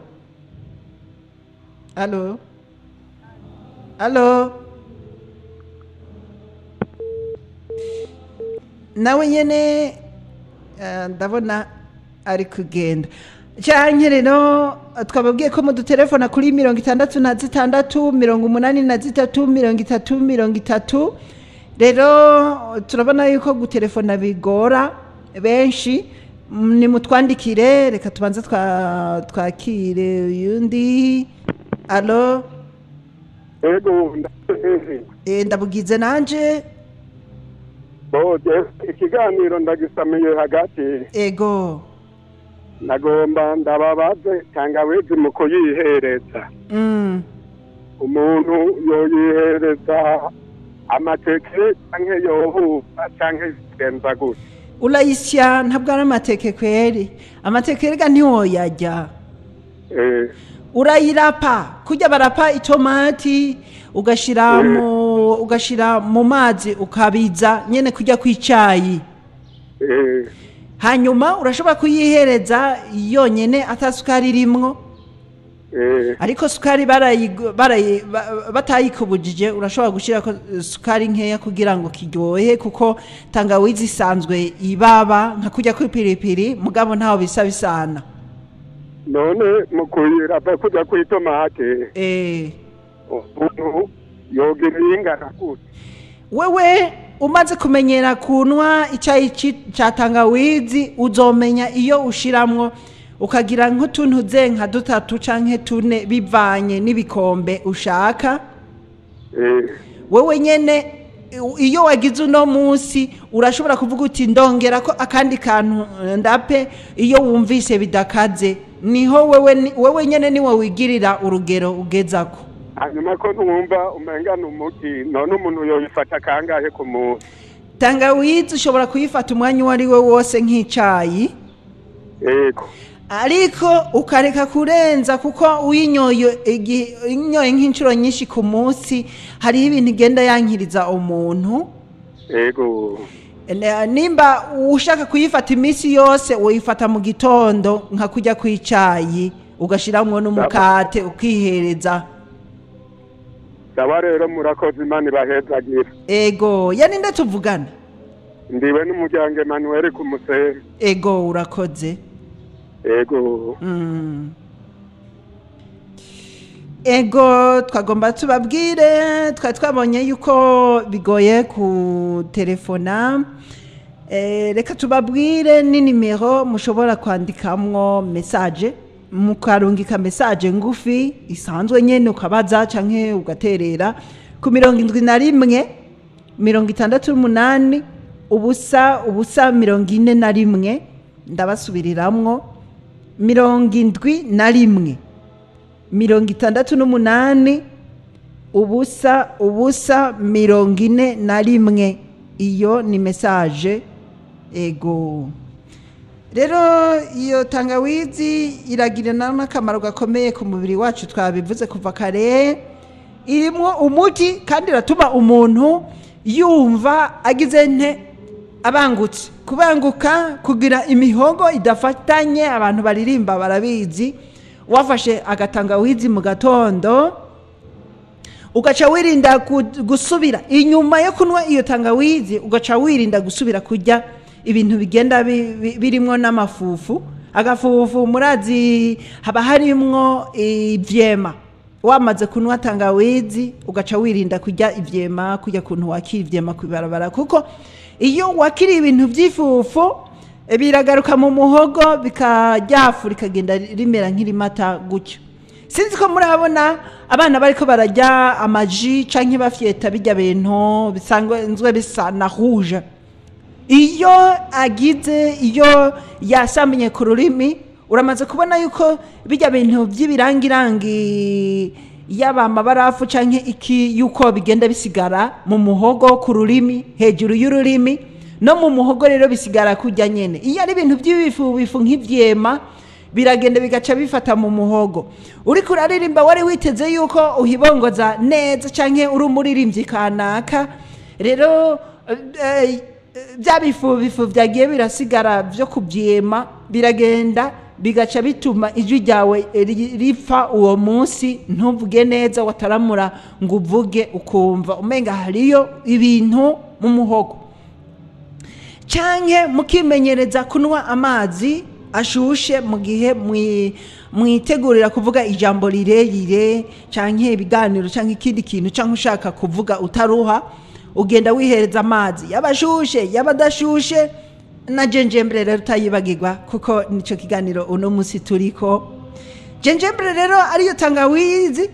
allo, allo, nawe nyene ndabona ari kugenda. Cyane rero twababwiye ko mudutelefona kuri 66 83 30 30. Rero turabona yuko gutelefona bigora benshi, nimutwandikire. Reka tubanze twakire uyundi. Allo? Ego, ndabizi. Ndabugize nanje. Bode, ikiganiro ndagisamiye hagati. Ego. Nagomba ndababaze, tangawizi mu kuyihereza, umuntu yoyihereza amateke canke yohuka canke bigenza gute? Urayisya, ntabwo ari amateke kweri. Amateke rega ntiwoyarya. Urayirapa kurya barapa itomati, ugashira mu mazi, ukabiza nyene kurya kw'icayi. Hanyuma urashobora kuyihereza yonyene ata sukari irimwo, ariko sukari batayikubujije, urashobora gushyirako sukari nkeya kugira ngo kiryohe, kuko tangawizi isanzwe ibaba nka kurya kw'ipiripiri, mugabo ntaho bisa bisana. None mu kuyirapa kurya kw'itomate, umuntu yogira ingana gute? Wewe umaze kumenyera kunwa icyayi ca tangawizi, uzomenya iyo ushiramwo, ukagira nk'utuntu ze nka dutatu canke tune, bivanye n'ibikombe ushaka. Wewe nyene iyo wagize uno munsi, urashobora kuvuga uti ndongera ko akandi kantu ndape. Iyo wumvise bidakaze, niho wewe nyene niwe wigirira urugero ugezako. Hanyuma ko numva umenga ni umuti, none umuntu yoyifata kangahe ku munsi? Tangawizi ushobora kuyifata umwanya uwo ari we wose nk'icayi, ariko ukareka kurenza, kuko uyinyoye uyinyoye nk'inshuro nyinshi ku munsi, hariho ibintu igenda yankiriza umuntu. Nimba ushaka kuyifata iminsi yose, uyifata mu gitondo nka kurya kw'icayi, ugashiramwo n'umukate, ukihereza. Sawa rero, murakoze, Imana ibahezagira. Ego, yani nde tuvugana? Ndiwe n'umuryango Emmanuel ku Musenyi. Ego, urakoze. Ego. Ego, twagomba tubabwire, twari twabonye yuko bigoye kutelefona. Reka tubabwire ni nimero mushobora kwandikamwo message, mukarungika message ngufi isanzwe nyene, ukabaza canke ugaterera ku 71 68 0 0 41. Ndabasubiriramwo: 71 68 0 0 41. Iyo ni message. Ego rero iyo tangawizi iragira n'akamaro gakomeye ku mubiri wacu, twabivuze kuva kare. Irimo umuti kandi iratuma umuntu yumva agize nte? Abangutse, kubanguka, kugira imihogo idafatanye. Abantu baririmba barabizi. Wafashe agatangawizi mu gatondo, ugaca wirinda gusubira inyuma yo kunywa iyo tangawizi, ugaca wirinda gusubira kurya ibintu bigenda birimwo n'amafufu. Agafufu murazi haba harimwo ivyema. Wamaze kunywa tangawizi, ugaca wirinda kurya ivyema, kurya kuntu wakira ivyema kwibarabara, kuko iyo wakiriye ibintu by'ifufu biragaruka mu muhogo, bikaryafu rikagenda rimera nk'irimata gutyo. Sinzi ko murabona abana bariko bararya amaji canke bafyeta bijya bintu bisanzwe bisa na rouge. Iyo agize, iyo yasamye ku rurimi, uramaze kubona yuko bijya bintu by'ibirangirangi, yaba amabarafu canke iki, yuko bigenda bisigara mu muhogo, ku rurimi, hejuru y'ururimi no mu muhogo. Rero bisigara kurya nyene. Iyo ari ibintu by'ibifu bifu nk'ivyema, biragenda bigaca bifata mu muhogo. Uriko uraririmba, wari witeze yuko uhibongoza neza canke uri umuririmbyi kanaka, rero bya bifu bifu byagiye birasigara byo kubyema biragenda bigaca bituma ijwi ryawe ripfa uwo munsi, ntuvuge neza, wataramura ngo uvuge ukumva umenga hariyo ibintu mu muhogo. Canke mukimenyereza kunywa amazi ashushe mu gihe mwitegurira kuvuga ijambo rirerire canke ibiganiro canke ikindi kintu, canke ushaka kuvuga utaruha, ugenda wihereza amazi, yaba ashushe, yaba adashushe. Na gingembre rero utayibagirwa, kuko nico kiganiro uno munsi turiko. Gingembre rero ariyo tangawizi.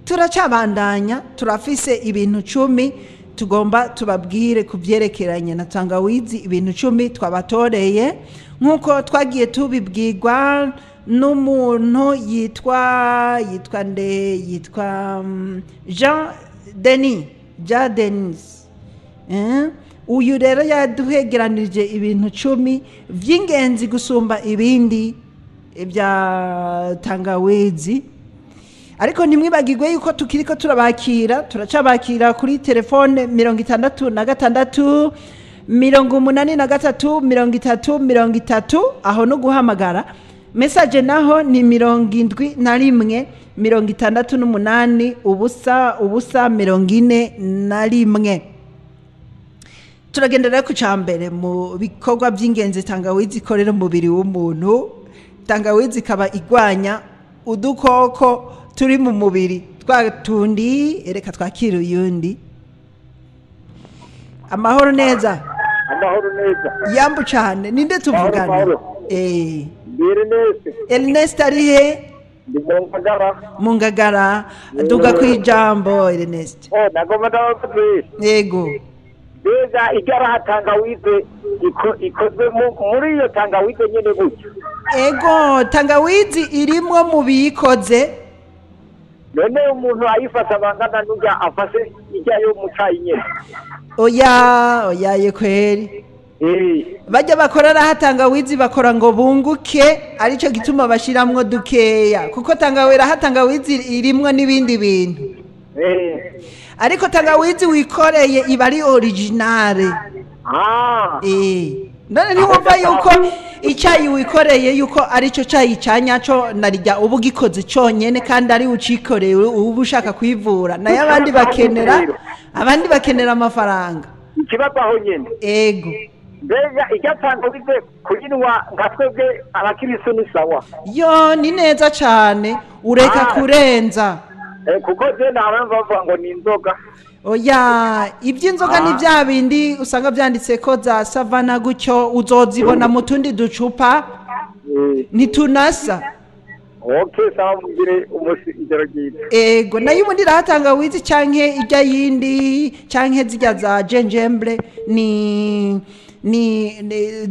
Turacabandanya, turafise ibintu 10 tugomba tubabwire ku byerekeranye na tangawizi, ibintu 10 twabatoreye nk'uko twagiye tubibwirwa n'umuntu yitwa nde? Yitwa Jean Denis, Jean Denis. Uyu rero yaduhegeranije ibintu 10 by'ingenzi gusumba ibindi bya tangawizi. Ariko ntimwibagirwe yuko tukiriko turabakira, turacabakira kuri telefone 66 83 30 30, aho no guhamagara. Message naho ni 71 68 0 0 41. Turagenda rero ku cambere mu bikorwa by'ingenzi tangawizi ikorera umubiri w'umuntu. Tangawizi ikaba igwanya udukoko turi mu mubiri twa tundi. Reka twakira uyundi. Amahoro neza. Amahoro neza. Yambu cyane. Ninde tuvugana? Amahoro. Ndi Ernest. Ernest ari he? Ndi mu Ngagara. Mu Ngagara. Duga ku ijambo, Ernest. Oh, nagomba ndababaza. Yego. Mbega igaraha tangawize ikozwe muri iyo tangawize nyene gutyo? Ego, tangawizi irimwo mu biyikoze. None umuntu ayifata bangana n'urya afashe ijya yo mu cayi nyene? Oya, oya ye kweri. Bajya bakora raha tangawizi bakora ngo bunguke, arico gituma bashiramwo dukeya, kuko raha tangawizi irimwo n'ibindi bintu. Ariko tangawizi wikoreye iba ari originale. None ntiwumva yuko icyayi wikoreye yuko arico cayi ca nyaco, narirya uba ugikoze conyene kandi ari ucikoreye, uba ushaka kwivura, nayo abandi bakenera amafaranga. Ikibazo aho nyene. Ego. Mbega ijya tangawize kuyinywa nka twebwe abakirisu ni sawa? Yo, ni neza cane, ureka kurenza. Kuko je nahora bavuga ngo ni inzoga. Oya, iby'inzoga ni bya bindi usanga byanditse ko za savana gutyo, uzozibona mu tundi ducupa, ntitunasa. Okay, sawa, mugire umunsi ijoro ryiza. Ego, nayo ubundi rahatangawizi canke ijya yindi canke zirya za gingembre ni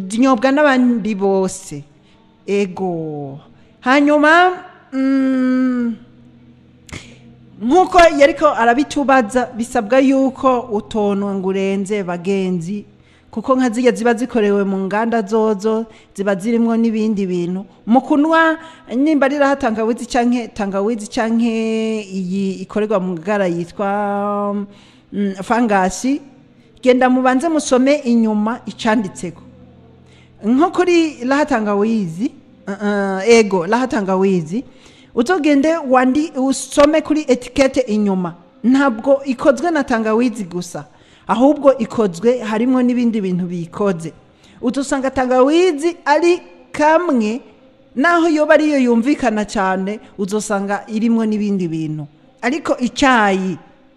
zinyobwa n'abandi bose. Ego, hanyuma Nk'uko yariko arabitubaza, bisabwa yuko utonwa ngo urenze, bagenzi, kuko nka zirya ziba zikorewe mu nganda zozo ziba zirimwo n'ibindi bintu. Mu kunwa, nimba ari raha tangawizi canke tangawizi canke iyi ikorerwa mu ngara yitwa fangasi, genda mubanze musome inyuma icanditseko. Nko kuri raha tangawizi, ego, raha tangawizi, uzogende wandi usome kuri étiquette inyuma. Ntabwo ikozwe na tangawizi gusa, ahubwo ikozwe harimo n'ibindi bintu biyikoze. Uzosanga tangawizi ari kamwe, naho yoba ariyo yumvikana cyane, uzosanga irimwo n'ibindi bintu. Ariko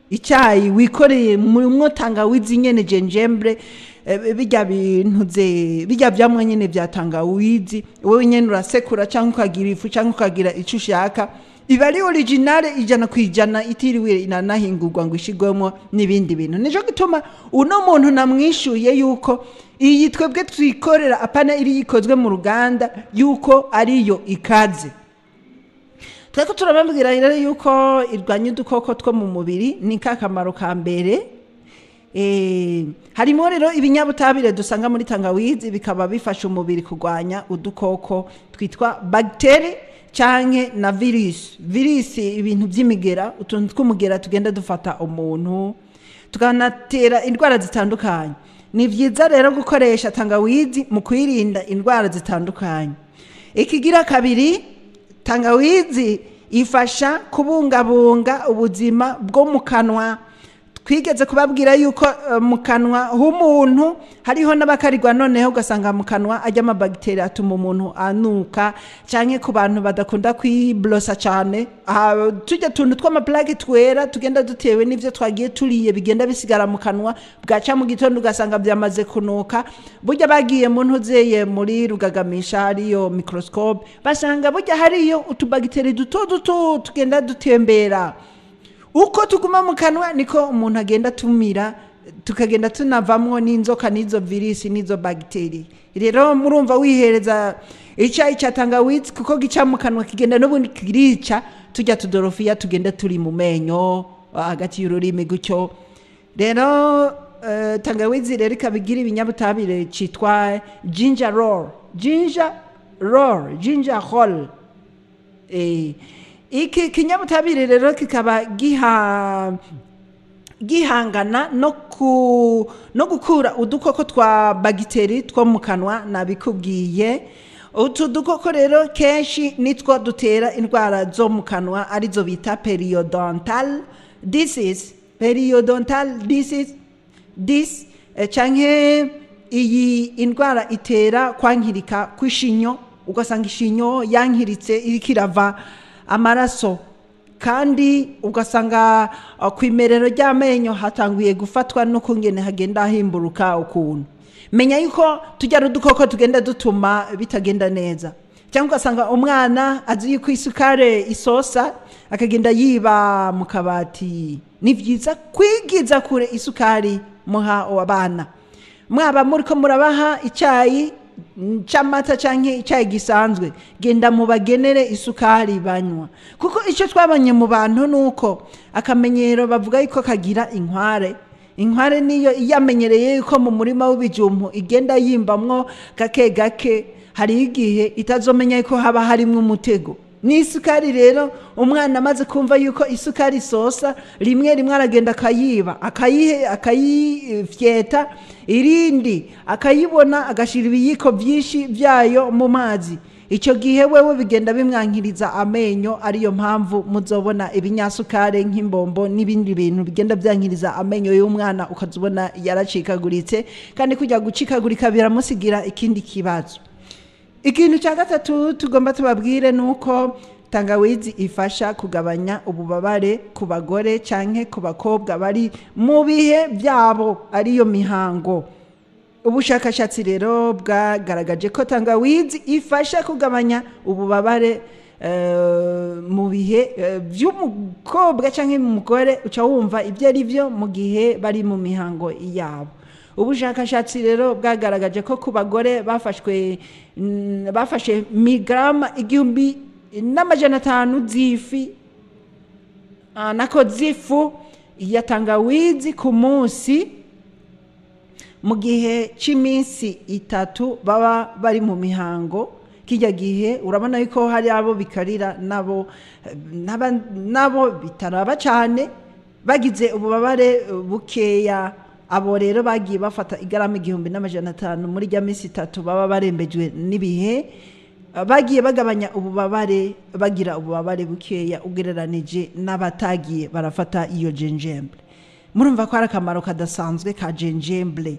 icyayi wikoreye mwo tangawizi nyene, gingembre, bijya bintu ze bijya byamwe nyene bya tangawizi, wowe nyene urasekura cyangwa ukagira ifu cyangwa ukagira icyo ushaka, iba ari originale 100%, itiriwe inanahingurwa ngo ishigwemo n'ibindi bintu. Nico gituma uno muntu namwishuye yuko iyi twebwe twikorera, apana iri ikozwe mu ruganda, yuko ariyo ikaze. Tweko turababwira rero yuko irwanya udukoko two mu mubiri, ni ka kamaro ka mbere. Harimo rero ibinyabutabire dusanga muri tangawizi, bikaba bifasha umubiri kurwanya udukoko twitwa bagiteri canke na virus. Virus, ibintu by'imigera, utuntu tw'umugera tugenda dufata umuntu tukanatera indwara zitandukanye. Ni byiza rero gukoresha tangawizi mu kwirinda indwara zitandukanye. Ikigira kabiri, tangawizi ifasha kubungabunga ubuzima bwo mu kanwa. Twigeze kubabwira yuko mu kanwa h'umuntu hariho n'abakarirwa, noneho ugasanga mu kanwa ajya amabagiteri atuma umuntu anuka, canke ku bantu badakunda kwiblosa cyane, tujya tuntu tw'amaplaque twera tugenda dutewe n'ivyo twagiye turiye, bigenda bisigara mu kanwa, bwaca mu gitondo ugasanga byamaze kunuka. Burya bagiye mu ntuzeye muri rugagamisha, hariyo microscope, basanga burya hariyo utubagiteri duto duto tugenda dutembera. Uko tuguma mu kanwa niko umuntu agenda tumira, tukagenda tunavamwo n'inzoka n'izo virisi n'izo bagiteri. Rero murumva, wihereza icyayi cya tangawizi, kuko gica mu kanwa, kigenda n'ubundi kirica tujya tudorofiya tugenda turi mu menyo, hagati y'ururimi gutyo. Rero tangawizi rero ikaba igira ibinyabutabire cyitwa gingerol. Iki kinyabutabire rero kikaba gihangana no gukura udukoko twa bagiteri two mu kanwa nabikubwiye. Utu dukoko rero kenshi nitwo dutera indwara zo mu kanwa, arizo bita periodontal disease, periodontal disease this canke iyi indwara itera kwankirika kw'ishinyo, ugasanga ishinyo yankiritse, iriko irava amaraso, kandi ugasanga ku imerero ry'amenyo hatanguye gufatwa n'ukungene hagenda himburuka ukuntu. Menya yuko tujya ari udukoko tugenda dutuma bitagenda neza. Cyangwa ugasanga umwana azi yuko isukari isosa, akagenda yiba mu kabati. Ni byiza kwigiza kure isukari muha abana. Mwaba muriko murabaha icyayi c'amata canke icyayi gisanzwe, genda mubagenere isukari banywa, kuko icyo twabonye mu bantu nuko akamenyero bavuga yuko kagira inkware. Inkware niyo iyamenyereye yuko mu murima w'ibijumbu igenda yimbamwo gake gake, hari igihe itazomenya yuko haba harimwo umutego. N'isukari rero, umwana amaze kumva yuko isukari isosa, rimwe rimwe aragenda akayiba, akayihe, akayifyeta, irindi akayibona agashira ibiyiko byinshi byayo mu mazi. Icyo gihe wewe bigenda bimwankiriza amenyo. Ariyo mpamvu muzobona ibinyasukari nk'imbombo n'ibindi bintu bigenda byankiriza amenyo y'umwana, ukazubona yaracikaguritse, kandi kujya gucikagurika biramusigira ikindi kibazo. Ikintu cya gatatu tugomba tubabwire ni uko tangawizi ifasha kugabanya ububabare ku bagore canke ku bakobwa bari mu bihe byabo, ariyo mihango. Ubushakashatsi rero bwagaragaje ko tangawizi ifasha kugabanya ububabare mu bihe by'umukobwa cyangwa umugore, uca wumva ibyo ari byo, mu gihe bari mu mihango yabo. Ubushakashatsi rero bwagaragaje ko ku bagore bafashwe bafashe migarama 1500 z'ifi. Nako z'ifu ya tangawizi ku munsi mu gihe cy'iminsi 3 baba bari mu mihango. Kijya gihe urabona yuko hari abo bikarira nabo nabo bitaraba cyane, bagize ububabare bukeya. Abo rero bagiye bafata igarama 1500 muri rya minsi 3 baba barembejwe n'ibihe, bagiye bagabanya ububabare, bagira ububabare bukeya ugereranije n'abatagiye barafata iyo gingembre. Murumva ko ari akamaro kadasanzwe ka gingembre.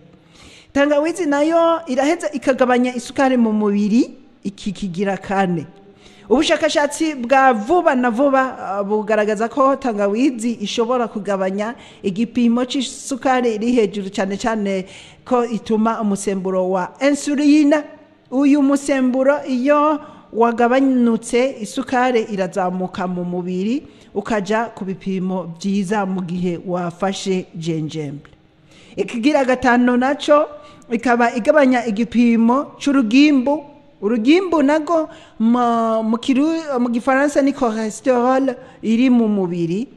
Tangawizi nayo iraheza ikagabanya isukari mu mubiri, iki kigira kane. Ubushakashatsi bwa vuba na vuba bugaragaza ko tangawizi ishobora kugabanya igipimo cy'isukari iri hejuru, cyane cyane ko ituma umusemburo wa insuline. Uyu musemburo iyo wagabanutse, isukari irazamuka mu mubiri ukaja ku bipimo byiza mu gihe wafashe gingembre. Ikigira gatanu naco ikaba igabanya igipimo c'urugimbu. Urugimbu nago mu gifaransa ni cholesterol iri mu mubiri.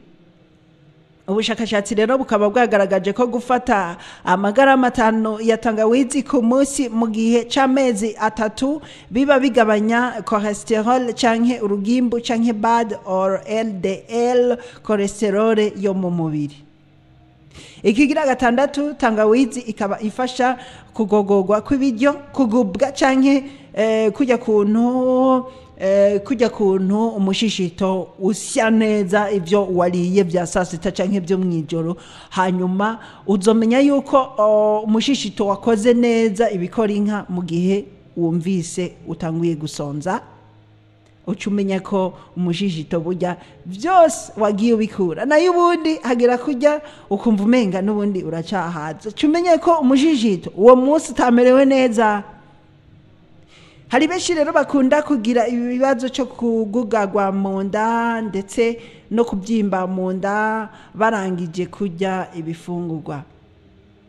Ubushakashatsi rero bukaba bwagaragaje ko gufata amagarama 5 ya tangawizi ku munsi mu gihe c'amezi 3 biba bigabanya cholesterol canke urugimbu canke bad or LDL cholesterol yo mu mubiri. Ikigira gatandatu, tangawizi ikaba ifasha kugogogwa kw'ibiryo, kugubwa canke kujya kuntu umushishito usya neza ibyo wariye bya saa sita canke byo mwijoro. Hanyuma uzomenya yuko umushishito wakoze neza ibikora inka mu gihe wumvise utanguye gusonza, uca umenya ko umushishito burya byose wagiye ubikura. Nayo ubundi hagira kujya ukumva umenga n'ubundi uracahaza, uca umenya ko umushishito uwo munsi utamerewe neza. Hari benshi rero bakunda kugira ibibazo cyo kugugagwa mu nda ndetse no kubyimba mu nda barangije kurya ibifungurwa,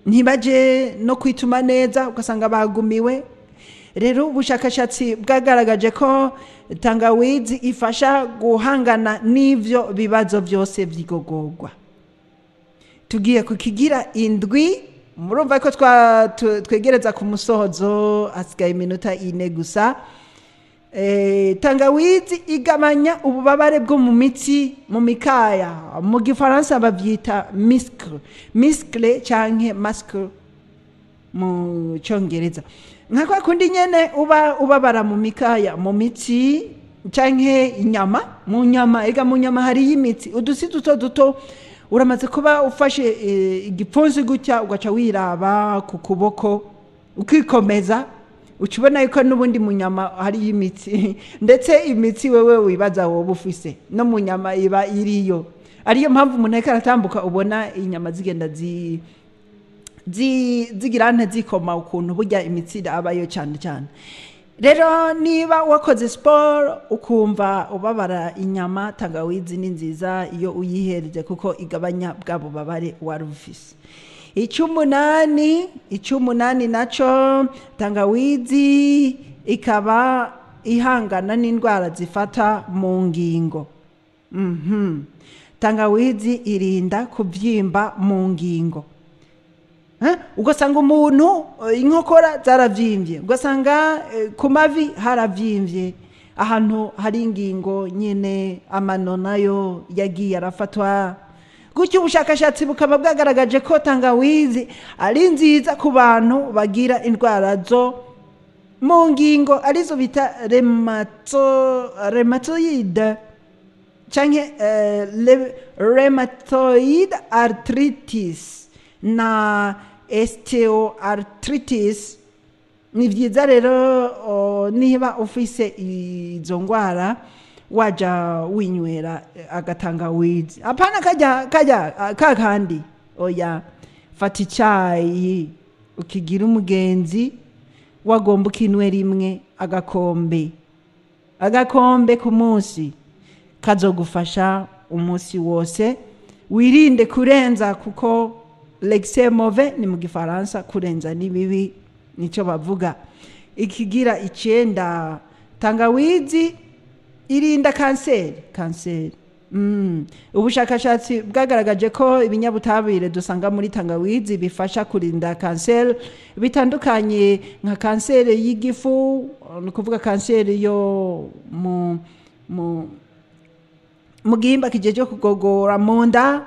ntibaje no kwituma neza, ugasanga bagumiwe. Rero ubushakashatsi bwagaragaje ko tangawizi ifasha guhangana n'ivyo bibazo byose by'igogorwa. Tugiye kukigira indwi, murumva ko twegereza ku musozo, hasigaye iminota 4 gusa. Tangawizi igabanya ububabare bwo mu mitsi, mu mikaya, mu gifaransa bavyita muscle, muscle canke muscle mu cyongereza. Nka kwa kundi nyene uba ubabara mu mikaya, mu mitsi canke inyama, mu nyama, ega mu nyama hari imitsi, udusi duto duto. Uramaze kuba ufashe igipfunsi gutya ugaca wiraba ku kuboko ukikomeza, uca ubona yuko n'ubundi mu nyama hari imitsi, ndetse imitsi wewe wibaza wowe ufise no mu nyama iba iriyo. Ariyo mpamvu umuntu ariko aratambuka ubona inyama zigenda zigira nte zikoma ukuntu burya imitsi abayo cyane cyane. Rero niba wakoze siporo ukumva ubabara inyama, tangawizi ni nziza iyo uyihereje kuko igabanya bwa bubabare wari ufise. Icyumunani naco, tangawizi ikaba ihangana n'indwara zifata mu ngingo. Tangawizi irinda kubyimba mu ngingo. Ugasanga umuntu inkokora zaravyimbye, ugasanga ku mavi haravyimbye, ahantu hari ingingo nyene amano nayo yagiye arafatwa. Gutyo ubushakashatsi bukaba bwagaragaje ko tangawizi ari nziza ku bantu bagira indwara zo mu ngingo, arizo bita rheumatoid canke rheumatoid arthritis na osteoarthritis. Ni vyiza rero niba ufise izo ngwara waja winywera agatangawizi, apana kajya kajya kakandi, oya, fata icayi ukigira umugenzi, wagomba ukinwe rimwe agakombe ku munsi, kazogufasha umunsi wose. Wirinde kurenza kuko l'excès mauvais ni mu gifaransa, kurenza ni bibi nico bavuga. Ikigira 9, tangawizi irinda kanseri. Kanseri Ubushakashatsi bwagaragaje ko ibinyabutabire dusanga muri tangawizi bifasha kurinda kanseri bitandukanye, nka kanseri y'igifu, ni ukuvuga kanseri yo mu gihimba kijeje kugogora mu nda,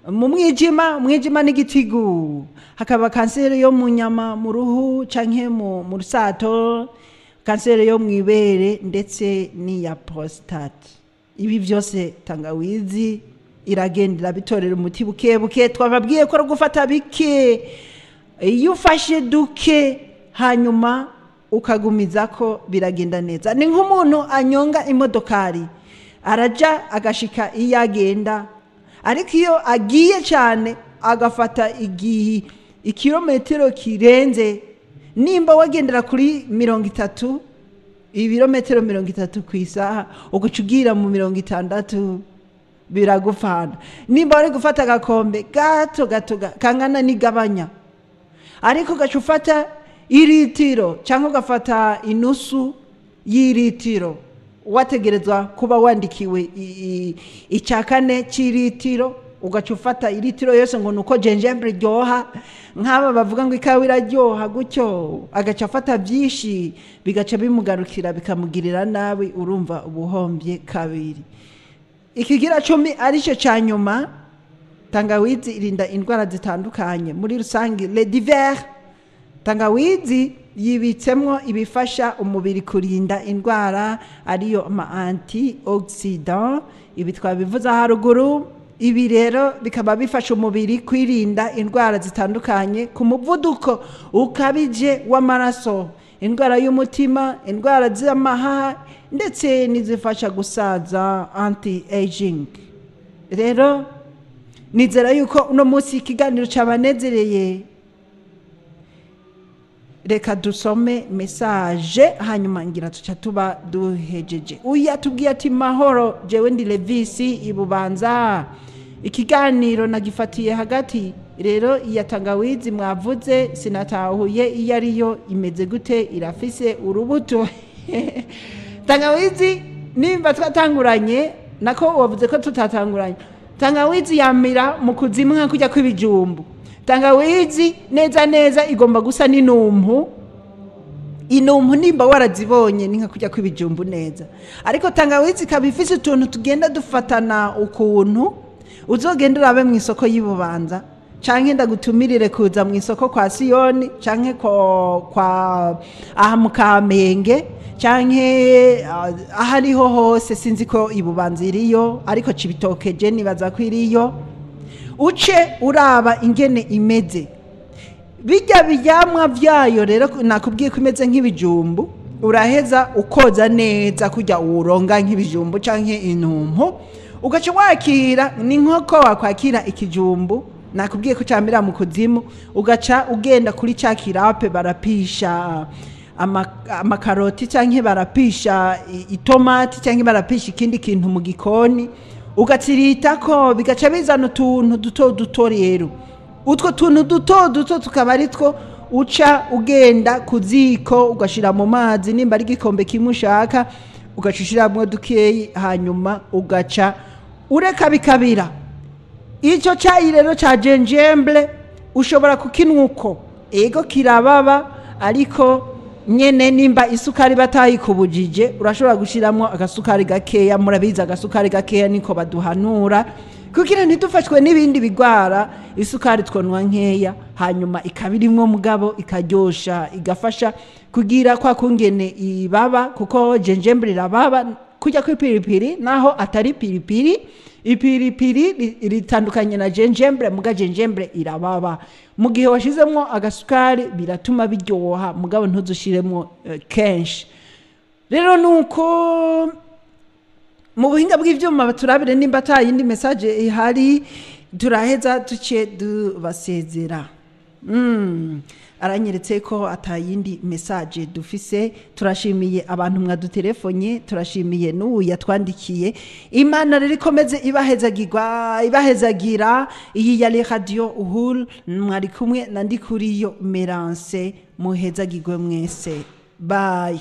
mu mwijima, umwijima n'igitigu, hakaba kanseri yo mu nyama, mu ruhu canke mu rusato, kanseri yo mu ibere ndetse n'iya prostate. Ibi byose tangawizi iragenda irabitorera umuti buke buke. Twababwiye ko ari gufata bike, iyo ufashe duke hanyuma ukagumiza ko biragenda neza. Ni nk'umuntu anyonga imodokari, araja agashika iyo agenda, ariko iyo agiye cyane agafata igihe ikirometero kirenze, nimba wagendera kuri 30, ibirometero 30 ku isaha, ugaca ugira mu 60, biragufana. Nimba wari gufata agakombe gato gato kangana n'igabanya, ariko ugaca ufata iritiro cyangwa ugafata inusu y'iritiro, wategerezwa kuba wandikiwe icya kane cy'iritiro, ugaca ufata iritiro yose ngo nuko gingembre iryoha, nk'aba bavuga ngo ikawa iraryoha gutyo, agaca afata byinshi bigaca bimugarukira bikamugirira nabi, urumva ubuhombye kabiri. Ikigira 10 aricyo cya nyuma, tangawizi irinda indwara zitandukanye muri rusange, les divers. Tangawizi yibitsemwo ibifasha umubiri kurinda indwara, ariyo ama antioxidant, ibi twabivuze haruguru. Ibi rero bikaba bifasha umubiri kwirinda indwara zitandukanye, ku muvuduko ukabije w'amaraso, indwara y'umutima, indwara z'amahaha, ndetse n'izifasha gusaza, anti aging. Rero nizera yuko uno munsi ikiganiro cyabanezereye. Reka dusome message hanyuma ngira tuca tuba duhejeje. Uyu yatubwiye ati: "Mahoro, jewe ndi Levisi ibubanza, ikiganiro nagifatiye hagati. Rero iya tangawizi mwavuze sinatahuye iyo ariyo, imeze gute? Irafise urubuto?" Tangawizi nimba twatanguranye nako wavuze ko tutatanguranye, tangawizi yamira mu kuzimu nka kujya kw'ibijumbu. Tangawizi neza neza igomba gusa n'inumpu. Inumpu nimba warazibonye ni nka kujya kw'ibijumbu neza, ariko tangawizi ikaba ifise utuntu tugenda dufatana ukuntu. Uzogenda urabe mu isoko y'Ibubanza, canke ndagutumirire kuza mu isoko kwa Siyoni, canke kwa aha mu Kamenge, canke ahariho hose. Sinzi ko Ibubanza iriyo, ariko Cibitoke je nibaza ko iriyo. Uce uraba ingene imeze, bijya biryamwa byayo. Rero nakubwiye ko imeze nk'ibijumbu. Uraheza ukoza neza kujya uronga nk'ibijumbu canke intumpu, ugaca wakira ni nk'uko wakwakira ikijumbu. Nakubwiye ko camera mu kuzimu. Ugaca ugenda kuri ca kirape barapisha amakaroti canke barapisha itomati canke barapisha ikindi kintu mu gikoni, ugatsiritako, bigaca bizana utuntu duto duto. Rero utwo tuntu duto duto tukaba ari two uca ugenda ku ziko ugashira mu mazi, nimba ari igikombe kimwe ushaka ugaca ushiramwo dukeyi, hanyuma ugaca ureka bikabira. Icyo cyayi rero cya gingembre ushobora kukinywa uko, ego kirababa, ariko nyene nimba isukari batayikubujije urashobora gushiramwo agasukari gakeya. Murabizi, agasukari gakeya niko baduhanura kugira ntidufashwe n'ibindi bigwara. Isukari twonwa nkeya, hanyuma ikaba irimwo, mugabo ikaryosha, igafasha kugira kwa kungene ibaba, kuko gingembre irababa kujya kw'ipiripiri, naho atari piripiri. Ipiripiri ritandukanye na gingembre, muga gingembre irababa. Mu gihe washizemwo agasukari biratuma biryoha, mugabo ntuzushiremwo kenshi. Rero nuko mu buhinga bw'ivyuma turabire nimba ata yindi message ihari, turaheza tuce dubasezera. Aranyeretse ko atayindi message dufise. Turashimiye abantu mwadutelefone, turashimiye n'ubu yatwandikiye. Imana rero ikomeze ibahezagirwa, ibahezagira. Iyi yari Radio Uhuru, mwari kumwe na Ndikuriyo Merance. Muhezagirwe mwese, bye.